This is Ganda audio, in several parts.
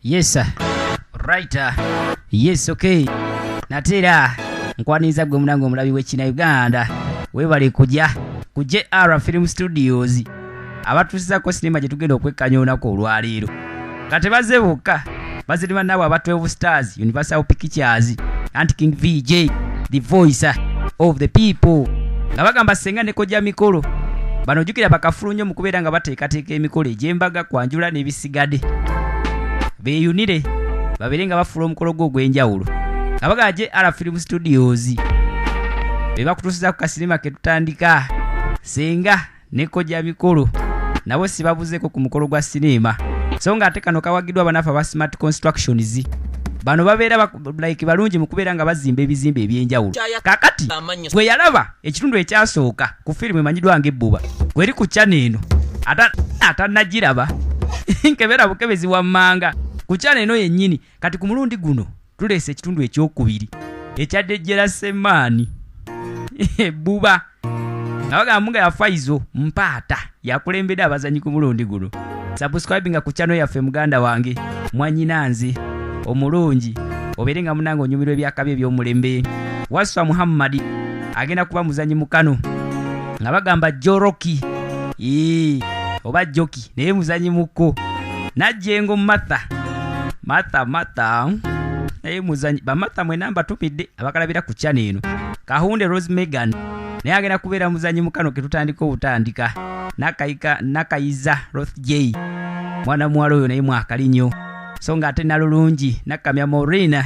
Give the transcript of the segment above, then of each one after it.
Yes, sir. Right. Yes, okay. Nate era nkwaniriza gwe munange omulabi w'ekina Uganda. Weebale kujja ku JR Film Studios abatuusizako sinema gye tugenda okwekkanya olunaku olwaleero. Nga tebazze bokka, bazze ne bannaabwe aba 12 Stars, Universal Pictures, anti King VJ, the voice of the people. Nga bagamba ssenga ne kojja mikolo. Bano jjukira bakafulu nnyo mu kubeera nga bateekateeka emikolo egy'embaga, kwanjula n'ebisigadde. Beeyunire babeere nga bafuula omukolo gwo ogw'enjawulo. Nga bagamba JR Film Studios be bakutuusiza ku kasinema ke tutandika. Ssenga ne kojja mikolo nabo sibabuzeeko ku mukolo gwa sinema. So nga ate kano kawagiddwa bannaffe aba Smart Constructions. Bano babeera like balungi mu kubeera nga bazimba ebizimbe eby'enjawulo. Kaakati gwe yalaba ekitundu ekyasooka ku firimu emanyiddwa ng'ebbuba kweri ku channel eno, atannagiraba nkebera bukebezi wammanga ku channel eno yennyini. Kati ku mulundi guno tuleese ekitundu ekyokubiri ekya Dejjera Semaani ebbuba. Nga bagamba nga ya Faizo Mpaata yakulembedde abazanyi ku mulundi guno. Subscribinga ku channel yaffe muganda wange mwannyinanze omulungi, obeere nga munange onyumirwa ebyakabi eby'omulembe. Waswa Muhammad agenda kuba muzanyi mukano nga bagamba Joroki oba Joki naye muzanyi mukko. Najjengo Martha, Martha, Martha naye muzanyi. Ba Martha mwenna mbatumidde abakalabira ku channel eno. Kahunde Rose Megan naye agenda kubeera muzanyi mukano ke tutandika obutandika. Nakayiza Ruth J mwana muwala oyo naye mwakali nnyo. So nga ate nalulungi Nakamya Maureen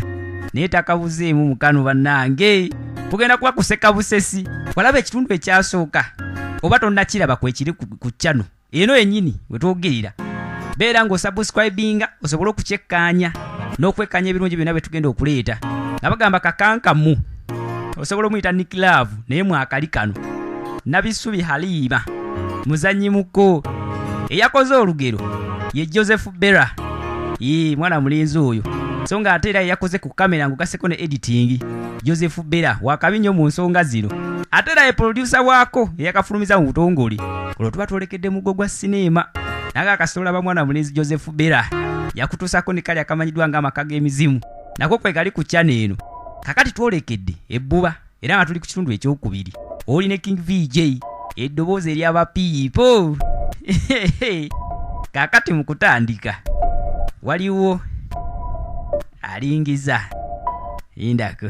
naye takabuzeemu mukano. Bannange tugenda kuba kuseka busesi. Walaba ekitundu ekyasooka oba tonnakiraba kwekiri ku channel eno yennyini wetwogerera. Beera ng'osubscribinga osobole okukyekkaanya n'okwekkaanya ebirungi byonna bye tugenda okuleeta. Nga bagamba kakankamu osobola omuyita Nick Love naye mwakali kano. Nabisubi Halima muzanyi muko. Eyakoze olugero ye Joseph Bera, ye mwana mulenzi oyo. So nga ate era yeyakoze ku kamera ng'ogasseko ne editing. Joseph Bera wakabi nnyo mu nsonga zino. Ate era ye producer waako eyakafulumiza mu butongole. Olwo tuba twolekedde muggo gwa sineema. Naye akasobola ba mwana mulenzi Joseph Bera yakutuusako ne kali akamanyiddwa ng'amaka g'emizimu, nako kwe kali ku channel eno. Kakati twolekedde ebbuba era nga tuli ku kitundu ekyokubiri. Oli ne King VJ eddoboozi ery'abapiipo. Kaakati mu kutandika waliwo alingiza lindako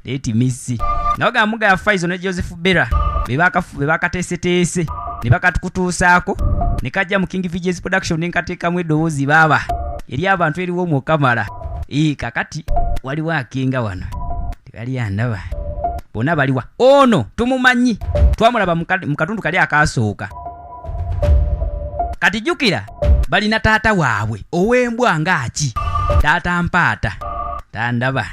leeti missi nga bagamba Mugaya Faizo ne Joseph Bera be bakateeseteese ne bakatukutuusaako ne kajja mu King VJ's production ne nkateekamu eddoboozi baaba eri abantu eriwo omwokamala. Kakati waliwo akenga wano tewali andaba, bonna baliwa. Ono tumumanyi, twamulaba mu katundu kali akaasooka. Kati jjukira balina taata waabwe ow'embwa ng'aki taata Mpaata tandaba.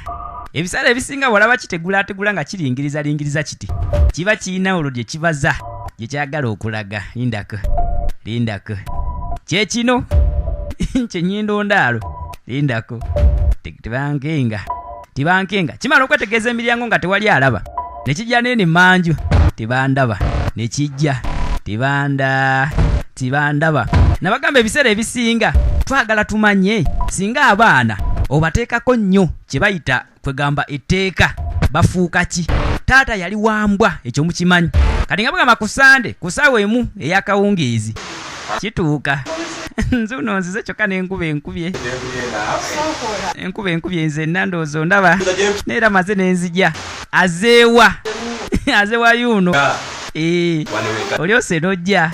Ebiseera ebisinga bw'olaba kitegulaategula nga kiringiriza kiti kiba kirina olwo gye kibaza gye kyagala okulaga. Lindako, lindako, kye kino kye ndaalo. Lindako, tebankenga, tebankenga. Kimala okwetegeeza emiryango nga tewali alaba ne kijja neeno emmanju tebandaba, ne kijja tebanda tebandaba. Nabagamba ebiseera ebisinga twagala tumanye singa abaana obateekako nnyo kye bayita kwegamba etteeka bafuuka ki. Taata yali wambwa, ekyo mukimanyi. Kati nga bagamba ku Sande ku ssaawa 1 ey'akawungeezi kituuka nzuno nzize kyokka n'enkuba enkubye, enkuba enkubye nze nandowooza ondaba neera maze n'enzija. Azeewa, azeewa yuno. Oli ose n'ojja,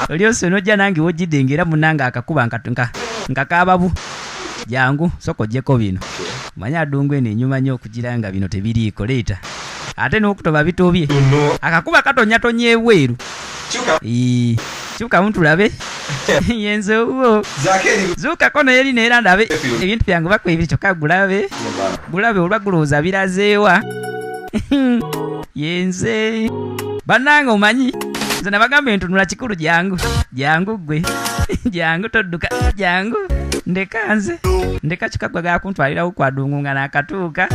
oli ose n'ojja nange wojjidde ng'era munnange akakuba nkakaababu. Jangu sooka oggyeko bino. Manyi adungu eno enyuma nnyo okugira nga bino tebiriiko. Leeta ate n'okutoba bitobye, akakuba katonyatonya ebweru. Kyukamu tulabe yenze owuwo. Zuukako naye eri neera ndabe ebintu byange bakwebiri kyokka gulabe gulabe olwa gulowooza birazeewa yenze. Bannange omanyi nze nabagamba entunula kikulu. Jangu, jangu gwe, jangu todduka, jangu ndeka nze ndeka kyokka gwe gakuntwalirawo kwadungu nga nakatuuka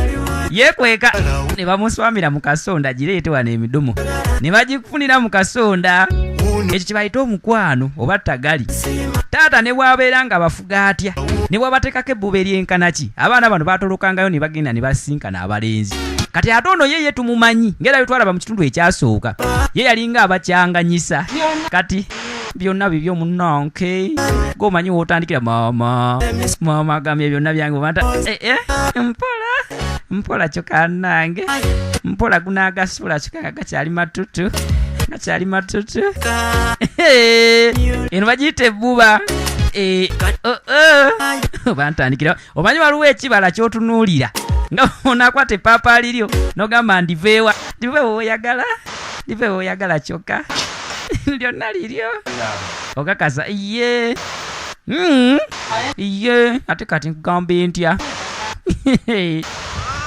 yeekweka ne bamuswamira mu kasonda. Gireete wano emidumu ne bagikufunira mu kasonda. Ekyo kye bayita omukwano oba tagali. Taata ne bw'abeera nga bafuga atya Ne bwabateekako ebbuba eryenkana ki, abaana bano baatolokangayo ne bagenda ne basinkana abalenzi. Kati ate ono ye tumumanyi ng'era bye twalaba mu kitundu ekyasooka, ye yalinga abakyanganyisa. Kati byonna bibyo munnanke, g'omanyi w'otandikira. Maama, maama agambye byonna byange. Obanta mpola mpola, kyokka nange mpola gunaagasuula, kyokka nga gakyali matutu, gakyali matutu. Eno bagiyita ebbuba. Oh, oh. Oba ntandikira, omanyi waliwo ekibala ky'otunuulira nga onaakwata epaapaali lyo n'ogamba ndiveewa, ndive woyagala, ndive woyagala, kyokka lyonna liryo okakasa ye. Ye ate kati nkugamba ntya,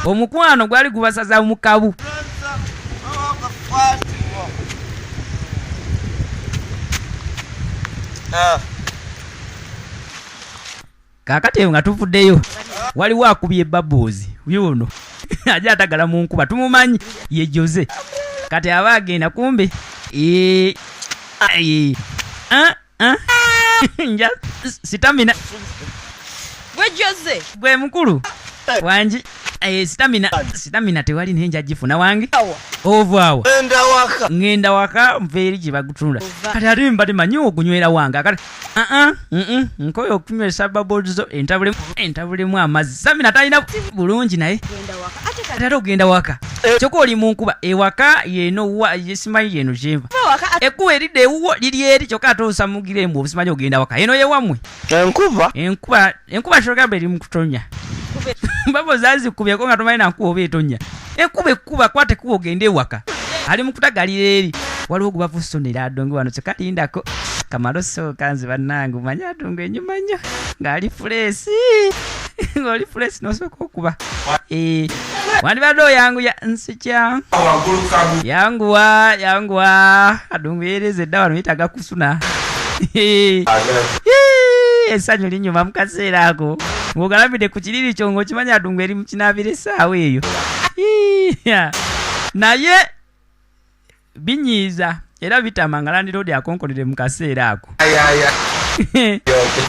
omukwano gwali gubasaza mu kabu. Kaakati eyo nga tuvuddeyo, waliwo akubye babuuzi yuno aja atagala mu nkuba, tumumanyi ye Jose. Kati aba agenda kumbe ah, ah. Nja stamina. Gwe Jose. Gwe mukulu wangi. Stamina, stamina tewali, naye nja gifuna wange. Ovaawa? Enda waka. Ŋŋenda waka, nva eri gye bagutunda. Kati ate mba temanyi ogunywera wange akati aa nkoye okunywesa bubbles zo entabulemu, entabulemu amazzi. Stamina talina bulungi naye. Genda waka ate kati ate ogenda waka kyokka oli mu nkuba. Ewaka yeno wa simanyi yeno kyenva. Kava waka ate. Ekkuba eridda ewuwo liri eri, kyokka ate osamugire embu obusimanyi ogenda waka eno yewammwe. Enkuba. Enkuba, enkuba kyogamba eri mu kutonya. Babo zazikubyeko nga tomanyi nankuba oba etonya. Enkuba ekkuba, kwata ekkuba ogende ewaka. Ali mu kutagalira eri, waliwo gubavusonera adonge wano, kyokka lindako kamalo sooka nze bannange omanyi adongo enyuma nnyo ng'ali fresh, ng'oli fresh n'osooka okuba. Wandibadde oyanguya nsikya. Waggulu kagu. Yanguwa, yanguwa, adongo yeereza edda wano, yetaaga kusuna. Hii, essanyu linyuma mu kaseera ako ng'ogalamidde ku kiriri kyo ng'okimanyi adungu eri mu kinaabiro essaawa eyo. Hii, naye binyiiza era bitama nga landlord akonkonere mu kaseera ako. Ayaya.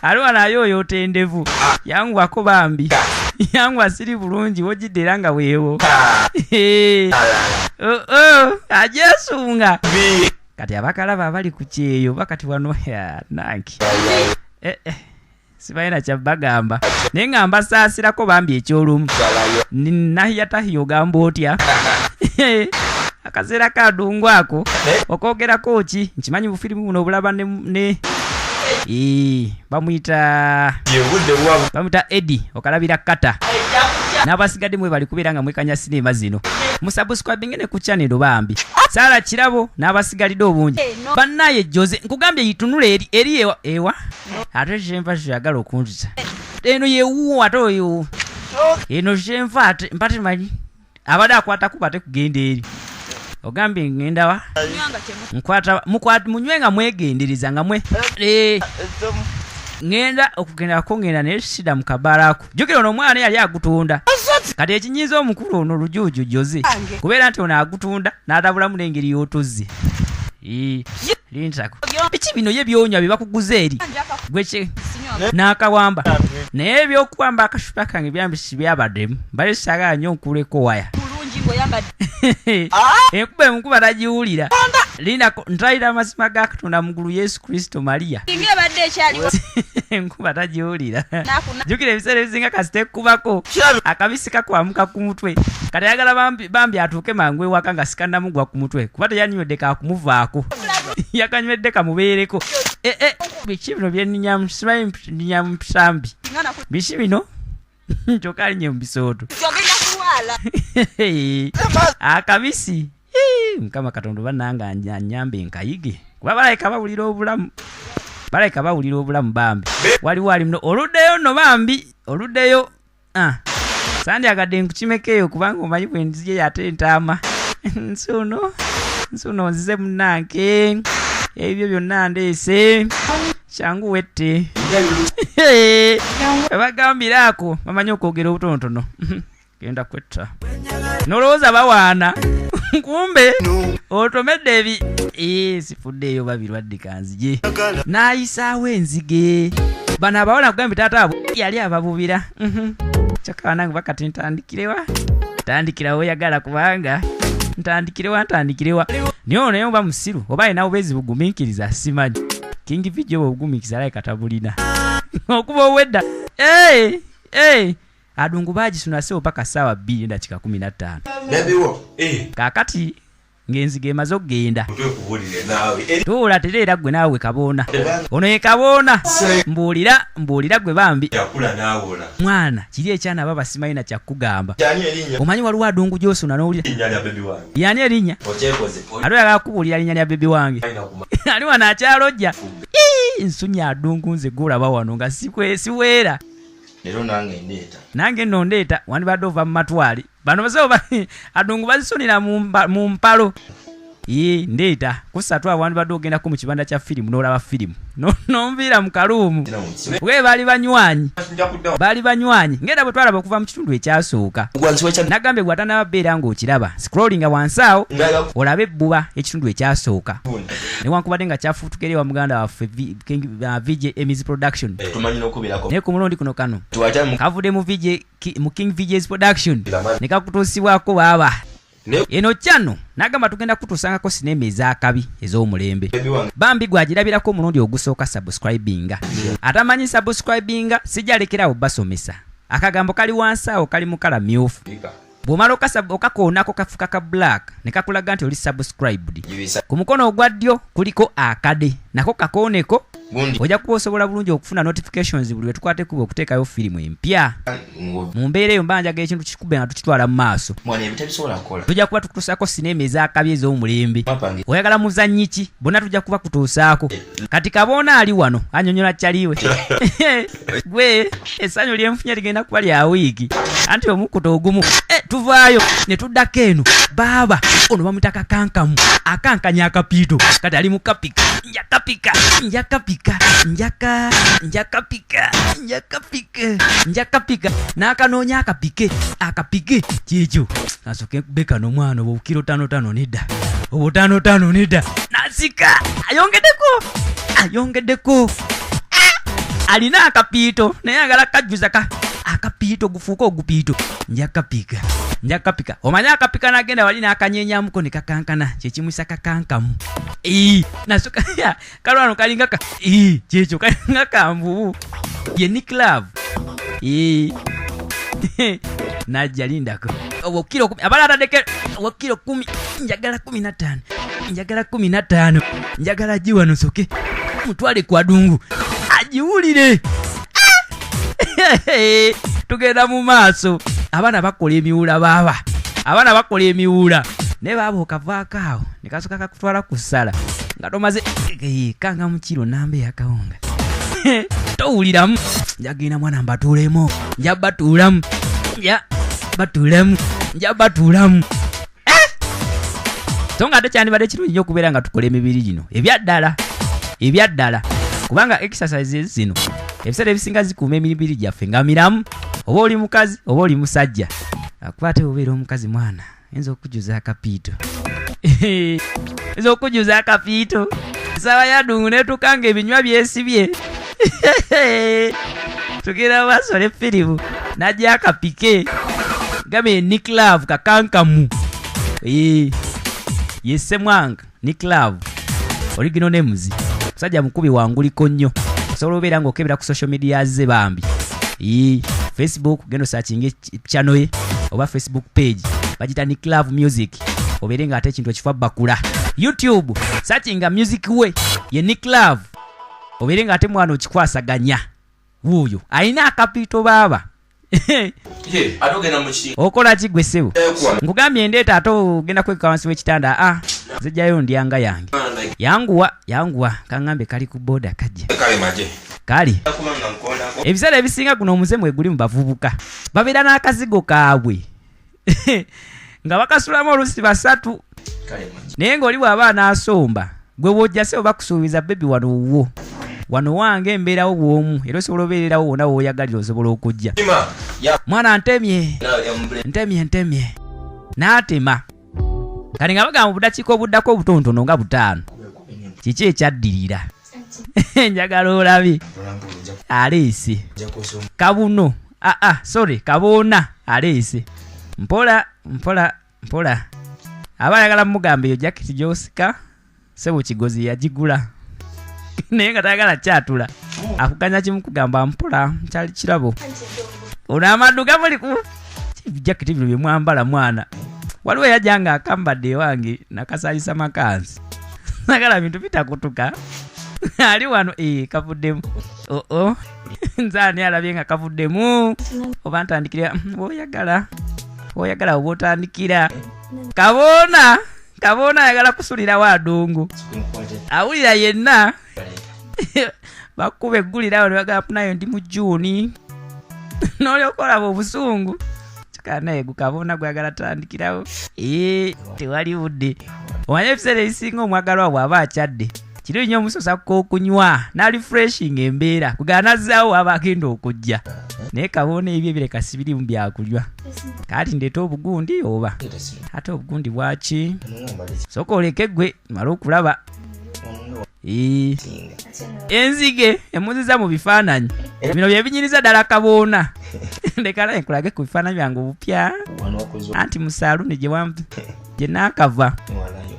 Ali wano ayooyoota endevu. Yanguwako bambi, yanguwa, siri bulungi wogidde era nga weewo. Oh, oh, ajesunga. Kati abakalaba abali ku kyeyo bakati wano ya, nanki sibalina kyabagamba naye nga mbasaasirako bambi ekyolumu. Nahiya tahiya ogamba otya akaseera kadungu ako okwogerako ki? Nkimanyi bufirimu buno obulaba ne bamuyita Yebudde bwa bamuyita Edi okalabira kata n'abasigadde mwe bali kubeera nga mwekanya sinema zino. Musubscribinge ne ku channel bambi. Saala Kirabo n'abasigalidde obungi. Bannaye Jose nkugambye yitunula eri eri ewa ewa ate kyenva kyeyagala okunzisa eno yewuwo ate oyo eno kyenva ate mpa temanyi abadde akwata kuba ate kugenda eri ogambye ŋŋenda wa nkwata mukwata munywe nga mwegendereza nga mwe ŋŋenda okugendako ŋŋenda naye sida mu kabaala ako. Jjukira ono omwana yali agutunda. Kati ekinyiiza omukulu ono lujuuju Jose kubeera nti ono agutunda n'atabulamu n'engeri y'otuzzi. Lintako biki bino ye byonywa bye bakuguza eri gwe ki n'akawamba naye ebyokuwamba akashupa kange byambi sibyabaddemu mbale saagala nnyo nkuleko waya. Bulungi ng'oyambadde. Enkuba emukuba tagiwulira. Lindako ntayira amazima ga Katonda mugulu Yesu Kristo Mariya. Singa ebadde ekyaliwo. Enkuba tagiwulira. Nakuna. Jjukira ebiseera ebisinga kasita ekkubako akabisi kakwamuka ku mutwe. Kati ayagala bambi, bambi atuuke mangu ewaka nga sikannamugwa ku mutwe kuba teyanywedde kakumuvaako, yakanywedde kamubeereko. Biki bino byeninyamu? Simanyi ninyamu mpisambi. Singa naku. Biki bino? Kyokka alinye mu bisooto. Ogenda kulwala. Akabisi. Hii, Mukama Katonda oba nange anyambe nkayige kuba balabika bawulira obulamu, balabika bawulira obulamu bambi. Waliwo ali muno oluddeyo nno bambi oluddeyo. Ah, sandyagadde nkukimeko eyo kubanga omanyi bwe nziye ate entaama nsuno nsuno nzize munnanke ebyo byonna ndeese kyangu wette bagambira ako bamanyi okwogera obutonotono genda kwetta nolowooza bawaana kumbe otomedde ebi. Sifuddeeyo babirwadde kanzije n'ayisaawo enzige. Bano abawala kugambye taata waabwe yali ababubira. Kyokka banange bakati ntandikirewa, tandikira woyagala, kubanga ntandikirewa, ntandikirewa. Naye ono naye oba musiru oba alina bubeezi bugumiikiriza, simanyi. King VJ obwo obugumiikiriza alabika tabulina okuba owedda. Hey, hey. Adungu bagisuna sebo paka 2:15. Baby wo. Eh. Kaakati ng'enzige emaze okugenda. Otwekubulire naawe. Eri Tuula tera era gwe naawe kaboona. Ono ye kaboona. Mbuulira, mbuulira gwe bambi. Yakula n'awola. Mwana kiri ekyana baba simanyi na kyakugamba. Yani erinnya? Omanyi waliwo adungu gy'osuna n'owulira. Erinnya lya baby wange. Yani erinnya? Okyekoze. Ate oyagala kukubuulira linnya lya baby wange. Alina kuma. Ali wano akyalojja. Ii, nsunya adungu nze gw'olaba wano nga siweera. Leero nange ndeeta. Nange nno ndeeta, wandibadde ova mu matwale. Bano basawo adungu bazisunira mu mpalo. Ye, ndeeta. Ku ssatu awo wandibadde ogendako mu kibanda kya firimu n'olaba firimu. N'onviira mu kaluumu. We baali banywanyi. Baali banywanyi. Ng'era bwe twalaba okuva mu kitundu ekyasooka. Nagambye gwe atanaba beera ng'okiraba. Scrollinga wansi awo, olabe ebbuba ekitundu ekyasooka. Newankubadde nga kyafuutuka eri ewa muganda waffe King, VJ Emmys Production. Tumanyi n'okubirako. Naye ku mulundi kuno kano, Tuwatya mu kavudde mu VJ mu King VJ's Production. Lamani. Ne kakutuusibwako baaba. Ne- Eno kyano n'agamba tugenda kutuusangako sinema ez'akabi ez'omulembe. Baby wange. Bambi gw'agirabirako omulundi ogusooka subscribinga. Atamanyi subscribinga sijja lekerawo basomesa. Akagambo kali wansi awo kali mu kala myufu. Bika. Bw'omala okakoonako kafuka ka black ne kakulaga nti oli subscribed. Gibisa. Ku mukono ogwa ddyo kuliko akade nako kakooneko. Gundi. Ojja kuba osobola bulungi okufuna notifications buli lwe tukwata ekkubo okuteekayo firimu empya. Ngo. Mu mbeera eyo mba njagala ekintu kikube nga tukitwala mu maaso. Mwana ebyo tabisobola kukola. Tujja kuba tukutuusaako sinema ez'akabi ez'omulembe. Mapange. Oyagala muzannyi ki? Bonna tujja kuba kutuusaako. Kati kaboona ali wano annyonnyola kyaliwe. Gwe essanyu lyenfunye ligenda kuba lya wiiki. Anti omukkuta ogumu. Tuvaayo ne tuddako eno. Baaba ono bamuyita kakankamu. Akankanya akapiito. Kati ali mu kapika. Njakapika, njakapika, njaka, njakapika, njakapika, njakapika. N'akanoonya akapike, akapike kyekyo. Asooke nkube kano mwana obwo kiro tano tano nedda. Obwo tano tano nedda. Nasika, ayongeddeko, ayongeddeko. Alina akapiito naye ayagala kajjuza akapiito gufuuke ogupiito. Njakapika, njakapika. Omanyi akapika n'agenda wali n'akanyenyamuko ne kakankana, kye kimuyisa kakankamu. Ii, nasuka, ya, kalwano kalinga ka, ii, kyekyo kalinga kanvubu. Ye Nick Love. Ii. Najja lindako. Obwo kiro 10, abala ataddeko obwo kiro 10, njagala 15, njagala 15, njagala agiwe wano nsooke mutwale ku adungu agiwulire. Tugenda mu maaso. Abaana bakola emiwula baaba. Abaana bakola emiwula. Naye baaba okavaako awo ne kasooka kakutwala ku ssala nga tomaze, kanga mu kiro namba ey'akawunga. Towuliramu. Njagenda mwana mbatuulemu. Nja batuulamu. Nja batuulamu. Nja batuulamu. So nga ate kyandibadde kirungi nnyo okubeera nga tukola emibiri gino ebyaddala, ebyaddala, kubanga exercises zino ebiseera ebisinga zikuuma emibiri gyaffe nga miramu, oba oli mukazi oba oli musajja. Akuba ate obeera omukazi mwana oyinza okujjuza akapiito. Oyinza okujjuza akapiito. Essaawa ya ddungu n'etuuka ng'ebinywa byesibye. Tugenda mu maaso ne firimu n'ajja akapike. Gambye Nick Love kakankamu. Ye Ssemwanga Nick Love original names. Musajja mukubi wanguliko nnyo. Osobola obeera ng'okebera ku social media ze bambi. Facebook genda osearchinge channel ye oba Facebook page bagiyita Nick Love Music, obeere ng'ate ekintu ekifa bakula. YouTube searchinga music we ye Nick Love, obeere ng'ate mwana okikwasaganya. Wuuyo alina akapiito baaba. Ye, ate ogenda mu ki? Okola ki gwe ssebo? Kuwa. Nkugambye ndeeta ate ogenda kwekka wansi w'ekitanda. Nzijjayo ndyanga yange. Yanguwa, yanguwa, kaŋŋambe kali ku booda kajja. Kale maje. Kale. Kuba nga nkoonako. Ebiseera ebisinga guno omuze mwe guli mu bavubuka. Babeera n'akazigo kaabwe. Nga bakasulamu oluusi 3. Kale maje. Naye ng'oli bw'aba anaasomba, gwe bw'ojja ssebo bakusuubiza baby wano wuwo. Wano wange embeerawo bw'omu, era osobola obeererawo wonna w'oyagalira osobola okujja. Ima, ya. Mwana ntemye. Nawe, ya mbre. Ntemye, ntemye. N'atema. Kati nga bagamba mu budakiika obuddako obutonotono nga 5. Kiki ekyaddirira? Njagala olabe. Aleese kabuno. Aa, sorry, kaboona aleese. Mpola mpola mpola, aba ayagala mugamba eyo jaketi gyosika sebo Kigozi yagigula, naye nga tayagala kyatula, akuganya kimu kugamba mpola, kyali kirabo. Ono amaddu gamuli ku jaketi bino byemwambala mwana. Waliwo eyajja nga akambadde ewange nakasalisa makansi, sagala bintu bitakutuka. Ali wano kavuddemu. Oo, nze ani alabye nga kavuddemu? Oba ntandikira oyagala, oyagala oba otandikira kaboona. Kaboona ayagala kusulirawo adungu, awulira yenna bakuba eggulirawo ne bagamba nayo ndi mu Juuni, n'olyoka olaba obusungu. Kyokka naye gukaboona gwagala tandikirawo. Ee, tewali budde. Omanye ebiseera ebisinga omwagalwa bw'aba akyadde kiri nnyo omusosa okunywa n'arefreshing embeera kugana nazzaawo aba agenda okujja, naye kaboona ebyo ebireka sibirimu byakunywa. Kaati ndeeta obugundi oba ate obugundi bwaki? Sooka oleke gwe male okulaba. Ee, enzige emuziza mu bifaananyi bino bye binyiriza ddala. Kaboona, leka naye nkulage ku bifaananyi byange obupya, anti mu saaluuni gye naakava,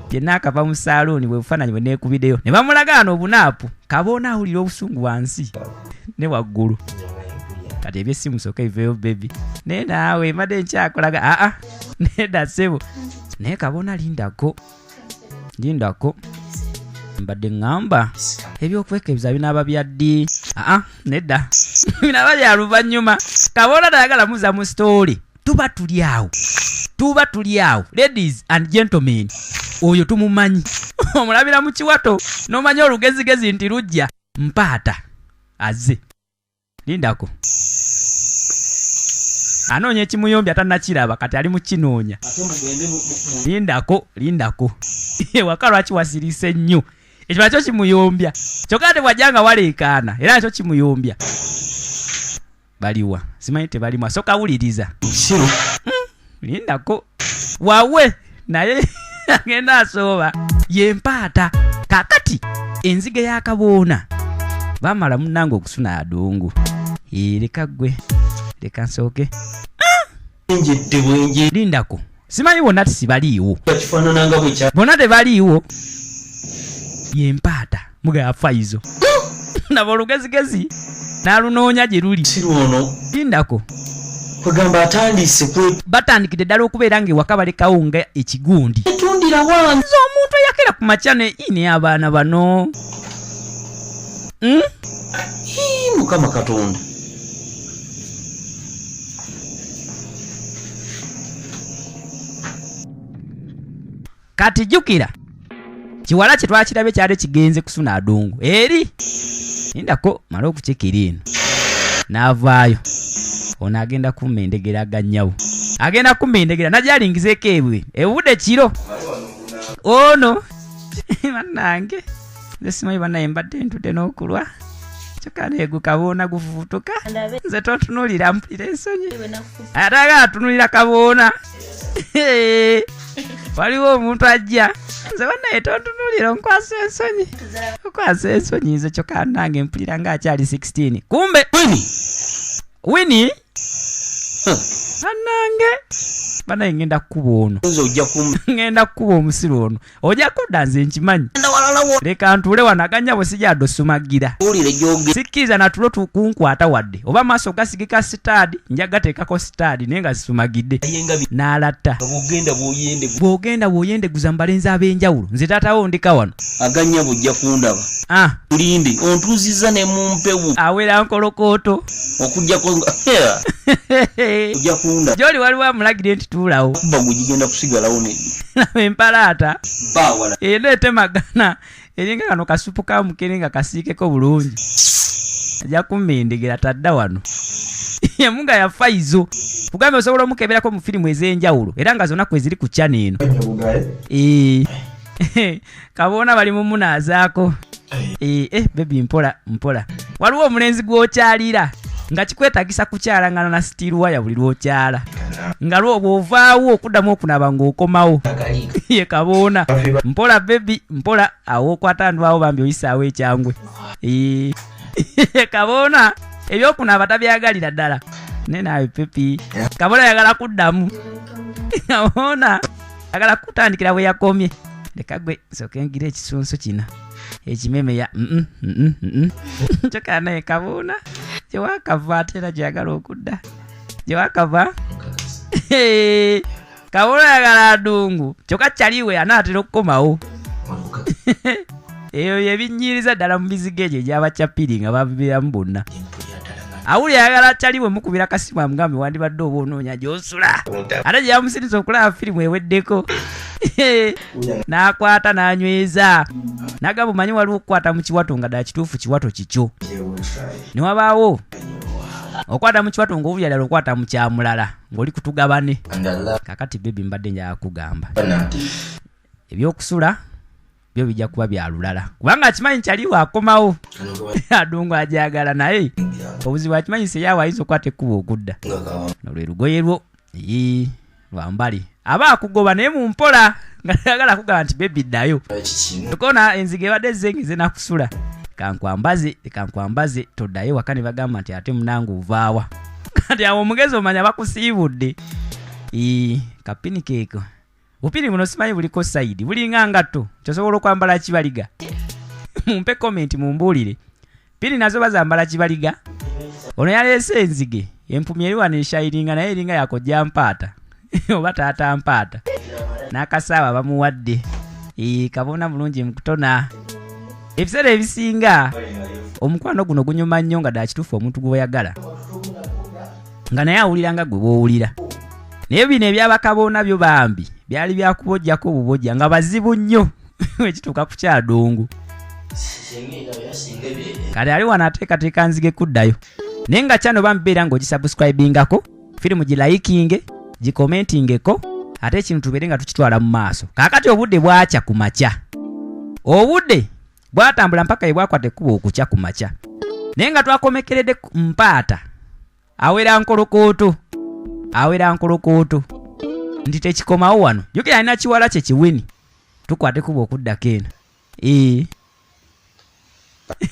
gye naakava mu saaluuni, bwe bufaananyi bwe neekubiddeyo ne bamulaga wano obunaapu. Kaboona awulira obusungu wansi ne waggulu. Kati ebyessimu sooka biveeyo baby, naye naawe mbadde nkyakolaga. Aa, nedda ssebo, naye kaboona lindako, lindako, mbadde ŋŋamba ebyokwekebeza binaaba bya ddi? Aa, nedda, binaaba bya luvannyuma. Kaboona tayagala muza mu story. Tuba tuli awo, tuba tuli awo. Ladies and gentlemen, oyo tumumanyi, omulabira mu kiwato n'omanya olugezigezi nti lujja mpaata azze. Lindako, anoonya ekimuyombya, tannakiraba, kati ali mu kinoonya. Lindako, lindako, ewaka lwaki wasirise nnyo? Ekyo nakyo kimuyombya, kyokka ate bw'ajja nga waleekaana era nakyo kimuyombya. Baliwa? Simanyi, tebalimu. Asooka wuliriza. Lindako wawe, naye agenda asooba yempaata. Kakati enzige y'akaboona bamala munnange okusuna adungu. Leka ggwe, leka nsooke. Njedde bwenje. Lindako, simanyi bonna tisibaliiwo. Kifaanana nga bwe kya Bonna tebaliiwo. Yempaata muga fayizo naba olugezigezi n'alunoonya gye luli. Siru ono. Lindako. Kwegamba atandise kwe Batandikidde ddala okubeera ng'ewaka balekawo nga ekigundi. Etundira wange. Nze omuntu eyakera ku makya ne ne abaana bano? Ii, Mukama Katonda. Kati jjukira kiwala kye twakirabye kyali kigenze kusuna adungu eri. Lindako male okukikira eno n'avaayo. Ono agenda kumma endegera, agannyawo agenda kumma endegera, najja alingizeeko ebwe ebudde kiro. Ono bannange, nze simanyi bannaye, mbadde ntudde n'okulwa, kyokka neegu kaboona gufuutuka. Nze tontunuulira, mpulira ensonyi. Ate aga atunulira kaboona, waliwo omuntu ajja. Nze bannaye tontunuulira, onkwasa ensonyi, okwasa ensonyi nze. Kyokka nange mpulira ng'akyali 16, kumbe Winnie. Winnie, bannange, bannaye, ngenda kukuba ono. Nze ojja kum Ngenda kukuba omusiru ono, ojja kudda, nze nkimanyi. Leka ntuule wano, aganya bwe sijadde osumagira. Wulire gyoge. Sikkiriza natulo tukunkwata wadde oba maaso gasigika sitaadi, nja gateekako sitaadi naye nga zisumagidde. Ayenga N'alatta. Bwogenda bwoyende. Bw'ogenda bw'oyendeguza mu balenzi ab'enjawulo, nze taatawo ndika wano. Aganya bwojja kundaba. Ah. Ulinde ontuuzizza ne mu mpewo. Awera nkolokooto. Okujjako nga ojja kunda. Gyoli waliwo amulagire nti tuulawo. Kuba gwe gigenda kusigalawo neddi. Laba empalaata. Baawala. Era etemagana eringa kano kasupu ka mukene nga kasiikeko bulungi. Ajja kummendegera tadda wano. Emunga ya Faizo kugambye osobola omukeberako mu firimu ez'enjawulo era nga zonna kwe ziri ku channel eno. Eh. Kaboona bali mu munaazaako. Eh, baby, mpola mpola. Waliwo omulenzi gw'okyalira nga kikwetagisa kukyalangana na steel wire buli lw'okyala, nga lwo bw'ovaawo okuddamu okunaaba ng'okomawo. Ye kaboona. Mpola baby, mpola, awo okwata ndwawo bambi oyisaawo ekyangwe. Eh, kaboona. Ebyokunaaba tabyagalira ddala. Naye naawe pepi kabona ayagala kuddamu. Kabona ayagala kutandikira bwe yakomye. Leka gwe nsooke ngira ekisunsu kino ekimemeya. Kyokka naye kabona gyewakava ate era gyeyagala okudda. Gyewakava kabona ayagala adungu kyokka kyaliwe anaatera okukomawo. Eyo yebinyiriza ddala mu mizigo egyo egy'abakyapiri nga babibeeramu bonna. Awuli ayagala kyaliwe mukubira kasimu amugambe wandibadde oba onoonya gy'osula. Ate gye yamusiriza okulaba firimu eweddeko. N'akwata n'anyweza. N'agamba omanyi waliwo okukwata mu kiwato nga ddala kituufu kiwato kikyo. Ne wabaawo okwata mu kiwato ng'owulira ddala okwata mu kyamulala ng'oli kutugabane. Kaakati bebi mbadde njagala kugamba. Ebyokusula byo bijja kuba bya lulala. Kubanga akimanyi kyaliwo akomawo. Adungu ajagala naye obuzibu akimanyi seyaawo ayinza okukwata ekkubo okudda. Nolwe lugoye lwo lwambali. Aba akugoba naye mu mpola nga tayagala kugamba nti bebi ddayo. Tukona enzige ebadde ezze ngeze nakusula. Kankwambaze, kankwambaze toddayo waka ne bagamba nti ate munange ovaawa. Kati awo omugezi omanya bakusiibudde. Kapini keeko. Bupini buno simanyi buliko sayidi, bulinga ngatto, kyosobola okwambala kibaliga. Mumpe comment mumbuulire. Pini nazo bazambala kibaliga. Ono yaleese enzige, empumi eri wano eshayiringa naye eringa yakojja mpaata. Oba taata mpaata. N'akasaawa bamuwadde. Kabona bulungi mu kutona. Ebiseera ebisinga omukwano guno gunyuma nnyo nga ddala kituufu omuntu gw'oyagala. Nga naye awulira nga gwe bw'owulira. Naye bino ebyabakaboona byo bambi byali byakubojjako obubojja nga bazibu nnyo ekituuka ku kyadungu. Kale ali wano ateekateeka nzige kuddayo. Naye nga kyano bambeera ng'ogisubscribingako, firimu gilikinge, gikomentingeko, ate ekintu tubeere nga tukitwala mu maaso. Kaakati obudde bwakya ku makya. Obudde bwatambula mpaka ye bwakwata ekkubo okukya ku makya. Naye nga twakomekeredde mpaata awera nkolokooto. Awera nkolokooto nti tekikomawo wano. Jjukira alina kiwala kye kiwini. Tukwate ekkubo okuddako eno.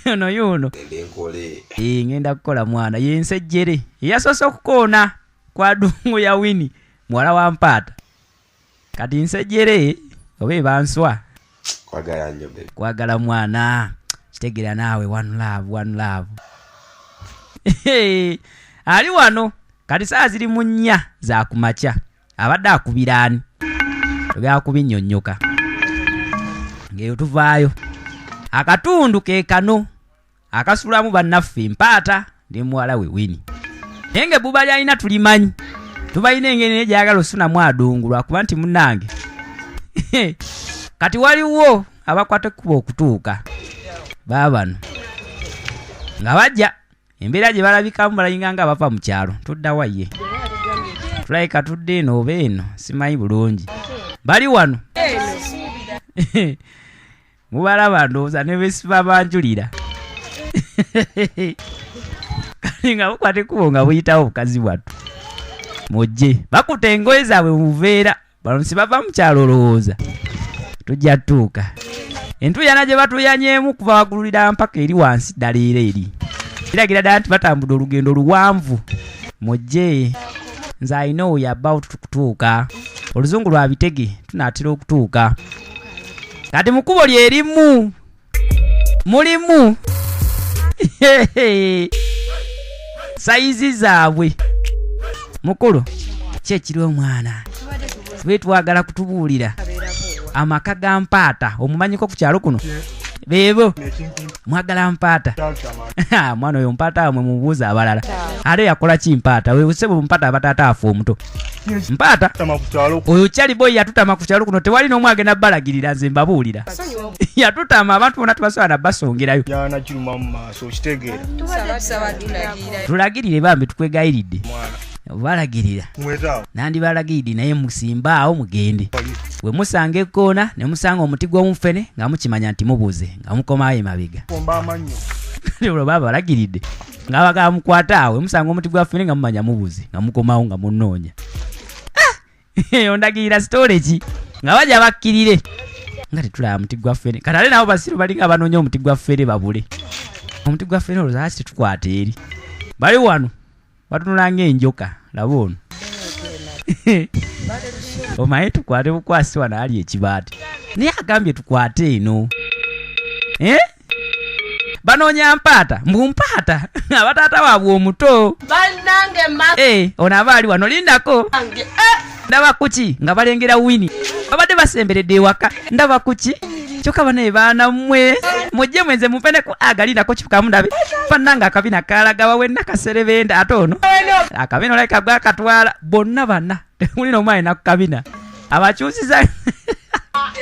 Ono yuno. Ngenda kukola mwana. Ye nsejjere. Eyasoose okukoona kwa Dungu ya Wini muwala wa mpaata. Kati nsejjere oba ebanswa. Kwagala nnyo baby. Kwagala mwana. Kitegeera naawe one love, one love. Ali wano. Kati saawa ziri mu 4 za kumakya. Abadde akubira ani? Togera kubinnyonnyoka. Ng'eyo tuvaayo. Akatundu ke kano akasulamu bannaffe mpaata ne muwala we Winnie. Naye ng'ebbuba ly'alina tulimanyi. Tubalina engeri naye gy'ayagala osunamu adungu lwakuba nti munnange. Kati waliwo abakwata ekkubo okutuuka. Baabano. Nga bajja embeera gye balabikamu balinga nga bava mu kyalo. Tudda wa ye? Tulabika tudde eno oba eno simanyi bulungi. Bali wano. Mubalaba ndowooza ne besiba banjulira. Kale nga bukwata ekkubo nga buyitawo bukazi bwattu. Mujje. Bakutte engoye zaabwe mu buveera. Bano si bava mu kyalo olowooza. Tujja tuuka. Entuuyana gye batuuyanyeemu kuva waggululira mpaka eri wansi ddala era eri. Kiragira ddala nti batambudde olugendo luwanvu. Mujje. Nze I know we are about to kutuuka. Oluzungu lwa bitege tunaatera okutuuka. Kati mu kkubo lye limu mulimu sayizi zaabwe. Mukulu ki ekiri omwana? Tube twagala kutubuulira amaka ga mpaata omumanyiko ku kyalo kuno. Beebo mwagala mpaata. Mwana oyo mpaata wamwe mubuuza abalala. Ate yakola ki mpaata? Wewe ssebo mpaata abataata afa omuto. Mpaata oyo Charlie Boy yatutama ku kyalo kuno tewali n'omu agenda balagirira nze mbabuulira. Yatutama abantu bonna tebasobola na basongerayo. Tulagirire bambi tukwegayiridde. Balagirira. Nandibalagiridde naye musimbe awo mugende. Bwe musanga ekkoona ne musanga omuti gw'omufene nga mukimanya nti mubuze nga mukomawo emabega. Kati olwo baba balagiridde nga bagamba mukwate awo musanga omuti gwa ffene nga mumanya mubuze nga mukomawo nga munoonya. Eyo ndagirira sitole ki nga bajja bakkirire nga tetulaba muti gwa ffene. Kati ate nabo basiru balinga banoonya omuti gwa ffene babule. Omuti gwa ffene olwo lwaki tetukwata eri? Bali wano batunula ng'enjoka. Laba ono. Omanyi tukwate bukwasi wano ali ekibaati, naye agambye tukwate eno. Banoonya mpaata, mbu mpaata abataata waabwe omuto. Ono aba ali wano, lindako. Ndaba kuki nga balengera Winnie, babadde basemberedde ewaka. Ndaba kuki kyokka banaye baana mmwe mujje mwenze mumpeneko agalindako kifukamu ndabe. Bannange akabina kalagawa wenna kaserebenda, ate ono akabina olabika gwakatwala bonna bana temuli n'omu alina ku kabina abakyusiza.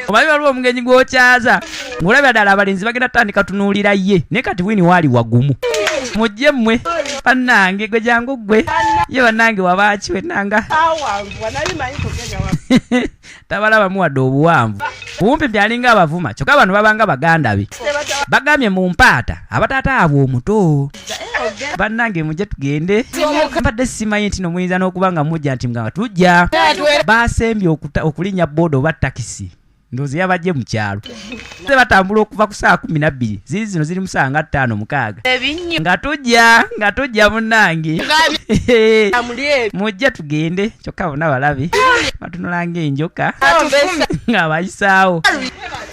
Omanyi waliwo omugenyi gw'okyaza ng'olabira ddala abalenzi bagenda tutandika tunuulira ye, naye kati Winnie waali wagumu. Mujje mmwe bannange, gwe jangu ggwe ye bannange wabaaki wennanga tabalaba muwadde obuwanvu bumpi byalinga abavuma. Kyokka bano babanga baganda be bagambye mu mpaata abataata abwe omuto. Bannange mujje tugende, mbadde simanyi nti no muyinza n'okuba nga mujja nti mugamba tujja. Basembye okulinnya booda oba takisi, ndowooza yabajje mu kyalo. Batambula okuva ku ssaawa 12, ziri zino ziri mu ssaawa nga 5 6 nga tujja munnange mujje tugende. Kyokka bonna balabe batunula ng'enjoka ng'abayisaawo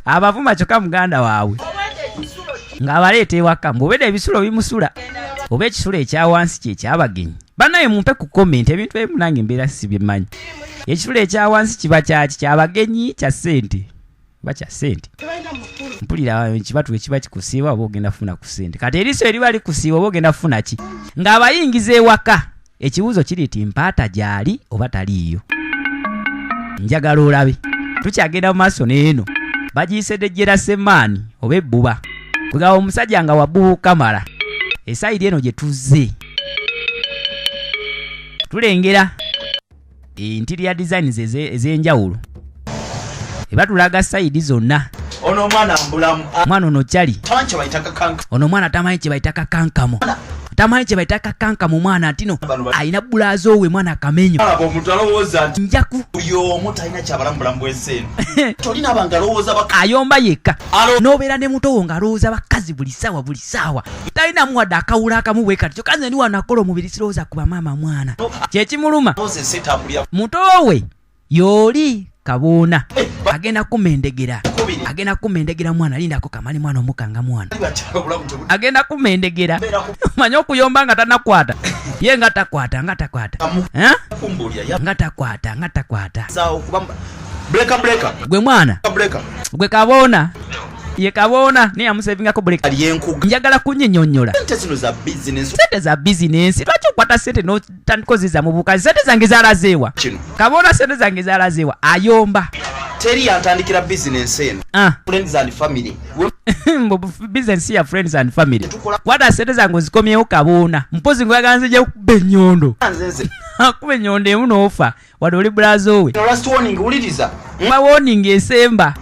abavuma. Kyokka muganda waabwe ng'abaleeta ewaka, mbw'obedda ebisulo bimusula oba ekisulo ekya wansi kye ekyabagenyi. Bannaye mumpe ku comment, ebintu ebimu nange mbeera sibimmanyi. Ekisulo ekya wansi kiba kyaki? Kyabagenyi kya ssente oba kya ssente? Mpulira ekibatu ekiba kikusiiba oba ogenda kufuna ku ssente. Kati eriiso eriba likusiiba oba ogenda kufuna ki? Ng'abayingiza ewaka, ekibuuzo kiri nti mpaata gy'ali oba taliiyo? Njagala olabe. Tukyagenda mu maaso n'eno bagiyise dejjera semaani oba ebbuba. Kwegamba omusajja nga wabbuba kamala. Esayidi eno gye tuzze tulengera interior designs ez'enjawulo ebatulaga sayidi zonna. Ono omwana mbulamu. Mwana ono kyali Tamanyi kye bayita kakanka. Ono omwana tamanyi kye bayita kakankamu. Tamanyi kye bayita kakankamu mwana ntino alina bulaazo we mwana kamenyo. Alaba omuntu alowooza nti njaku buli omu talina kyabalamu bulamu bw'ensi eno. Tolina abantu alowooza ayomba yekka. N'obeera ne muto wo ng'alowooza bakazi buli ssaawa buli ssaawa. Talina muwadde akawula akamu bwe kati. Kyokka nze ndi wano akola omubiri sirowooza ku bamaama mwana. Kye kimuluma. Muto we y'oli kaboona agenda kumendegera. Agenda kumendegera mwana, lindako kamali mwana omukanga mwana. Agenda kumendegera. Omanyi okuyomba nga tannakwata. Ye nga takwata nga takwata. Nga takwata nga takwata. Gwe mwana. Gwe kaboona. Ye kaboona naye amusevingako break. Njagala kunyinyonnyola. Sente zino za business. Sente za business. Lwaki okwata sente n'otandika oziza mu bukazi? Sente zange zalazeewa. Kaboona sente zange zalazeewa. Ayomba. Teri yantandikira business eno. Friends and family. Business ya friends and family. Kwata sente zange ozikomyewo kaboona. Mpozi ng'oyagala nzije kukuba ennyondo. Akuba ennyondo emu n'ofa. Wadde oli bulazo we. Last warning, wuliriza. Mba warning esemba.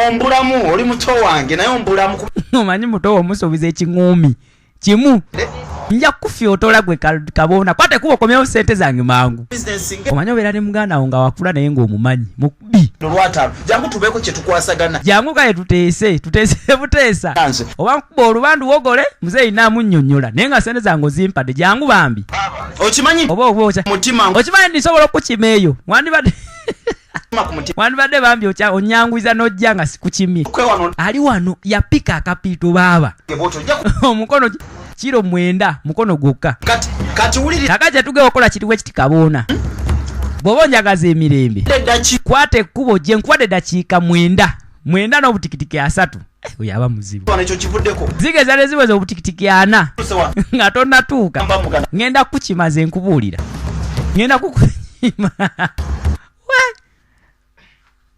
Ombulamu oli muto wange naye ombulamu. Omanyi muto wo omusuubiza ekiŋŋuumi kimu. Nja kufyotola gwe kaboona. Kwata ekkubo okomyewo sente zange mangu. Omanyi obeera ne muganda wo nga wakula naye ng'omumanyi mukubi. Olwataano jangu tubeeko kye tukwasagana. Jangu kale tuteese, tuteese buteesa. Oba nkuba olubandu wogole, muzeeyi naamunnyonnyola naye nga sente zange ozimpadde, jangu bambi. Okimanyi oba oba mutima okimanyi nsobola okukima eyo. Wandibadde bambi onyanguiza n'ojja nga sikukimye. Ali wano yapika akapiito baaba. Omukono kiro 9 mukono gwokka. Kati kye okola kiriwo ekiti kaboona. Bw'oba onjagaza emirembe kwata ekkubo gye nkuwadde eddakiika 9 9 n'obutikitiki 3. Oyo aba muzibu. Zigeza ne ziweza obutikitiki 4 nga tonnatuuka. Ngenda kukimaze nkubuulira. Ngenda kukukima.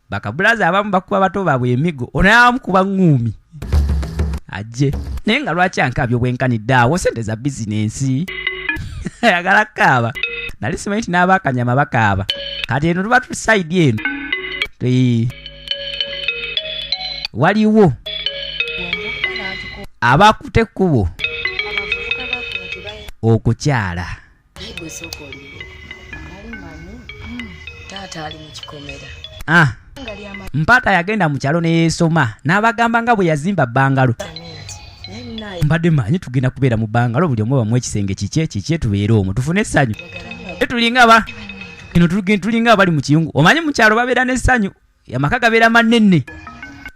Bakabulaza abamu bakuba bato baabwe emigo, ono abamukuba ŋŋuumi ajje. Naye nga lwaki ankaabye obwenkanidde awo? Sente za bizinensi. Ayagala kukaaba. Nali simanyi nti n'abaakanyama bakaaba. Kati eno tuba tusayidi eno. Waliwo abakutte ekkubo okukyala. Mpaata yagenda mu kyalo ne yeesoma n'abagamba nga bwe yazimba bbangalo. Mbadde manyi tugenda kubeera mu bbanga buli omu bamuwa ekisenge kikye kikye, tubeere omwo tufune essanyu. Tulinga ba eno, tulinga abali mu kiyungu. Omanyi mu kyalo babeera n'essanyu, amaka gabeera manene,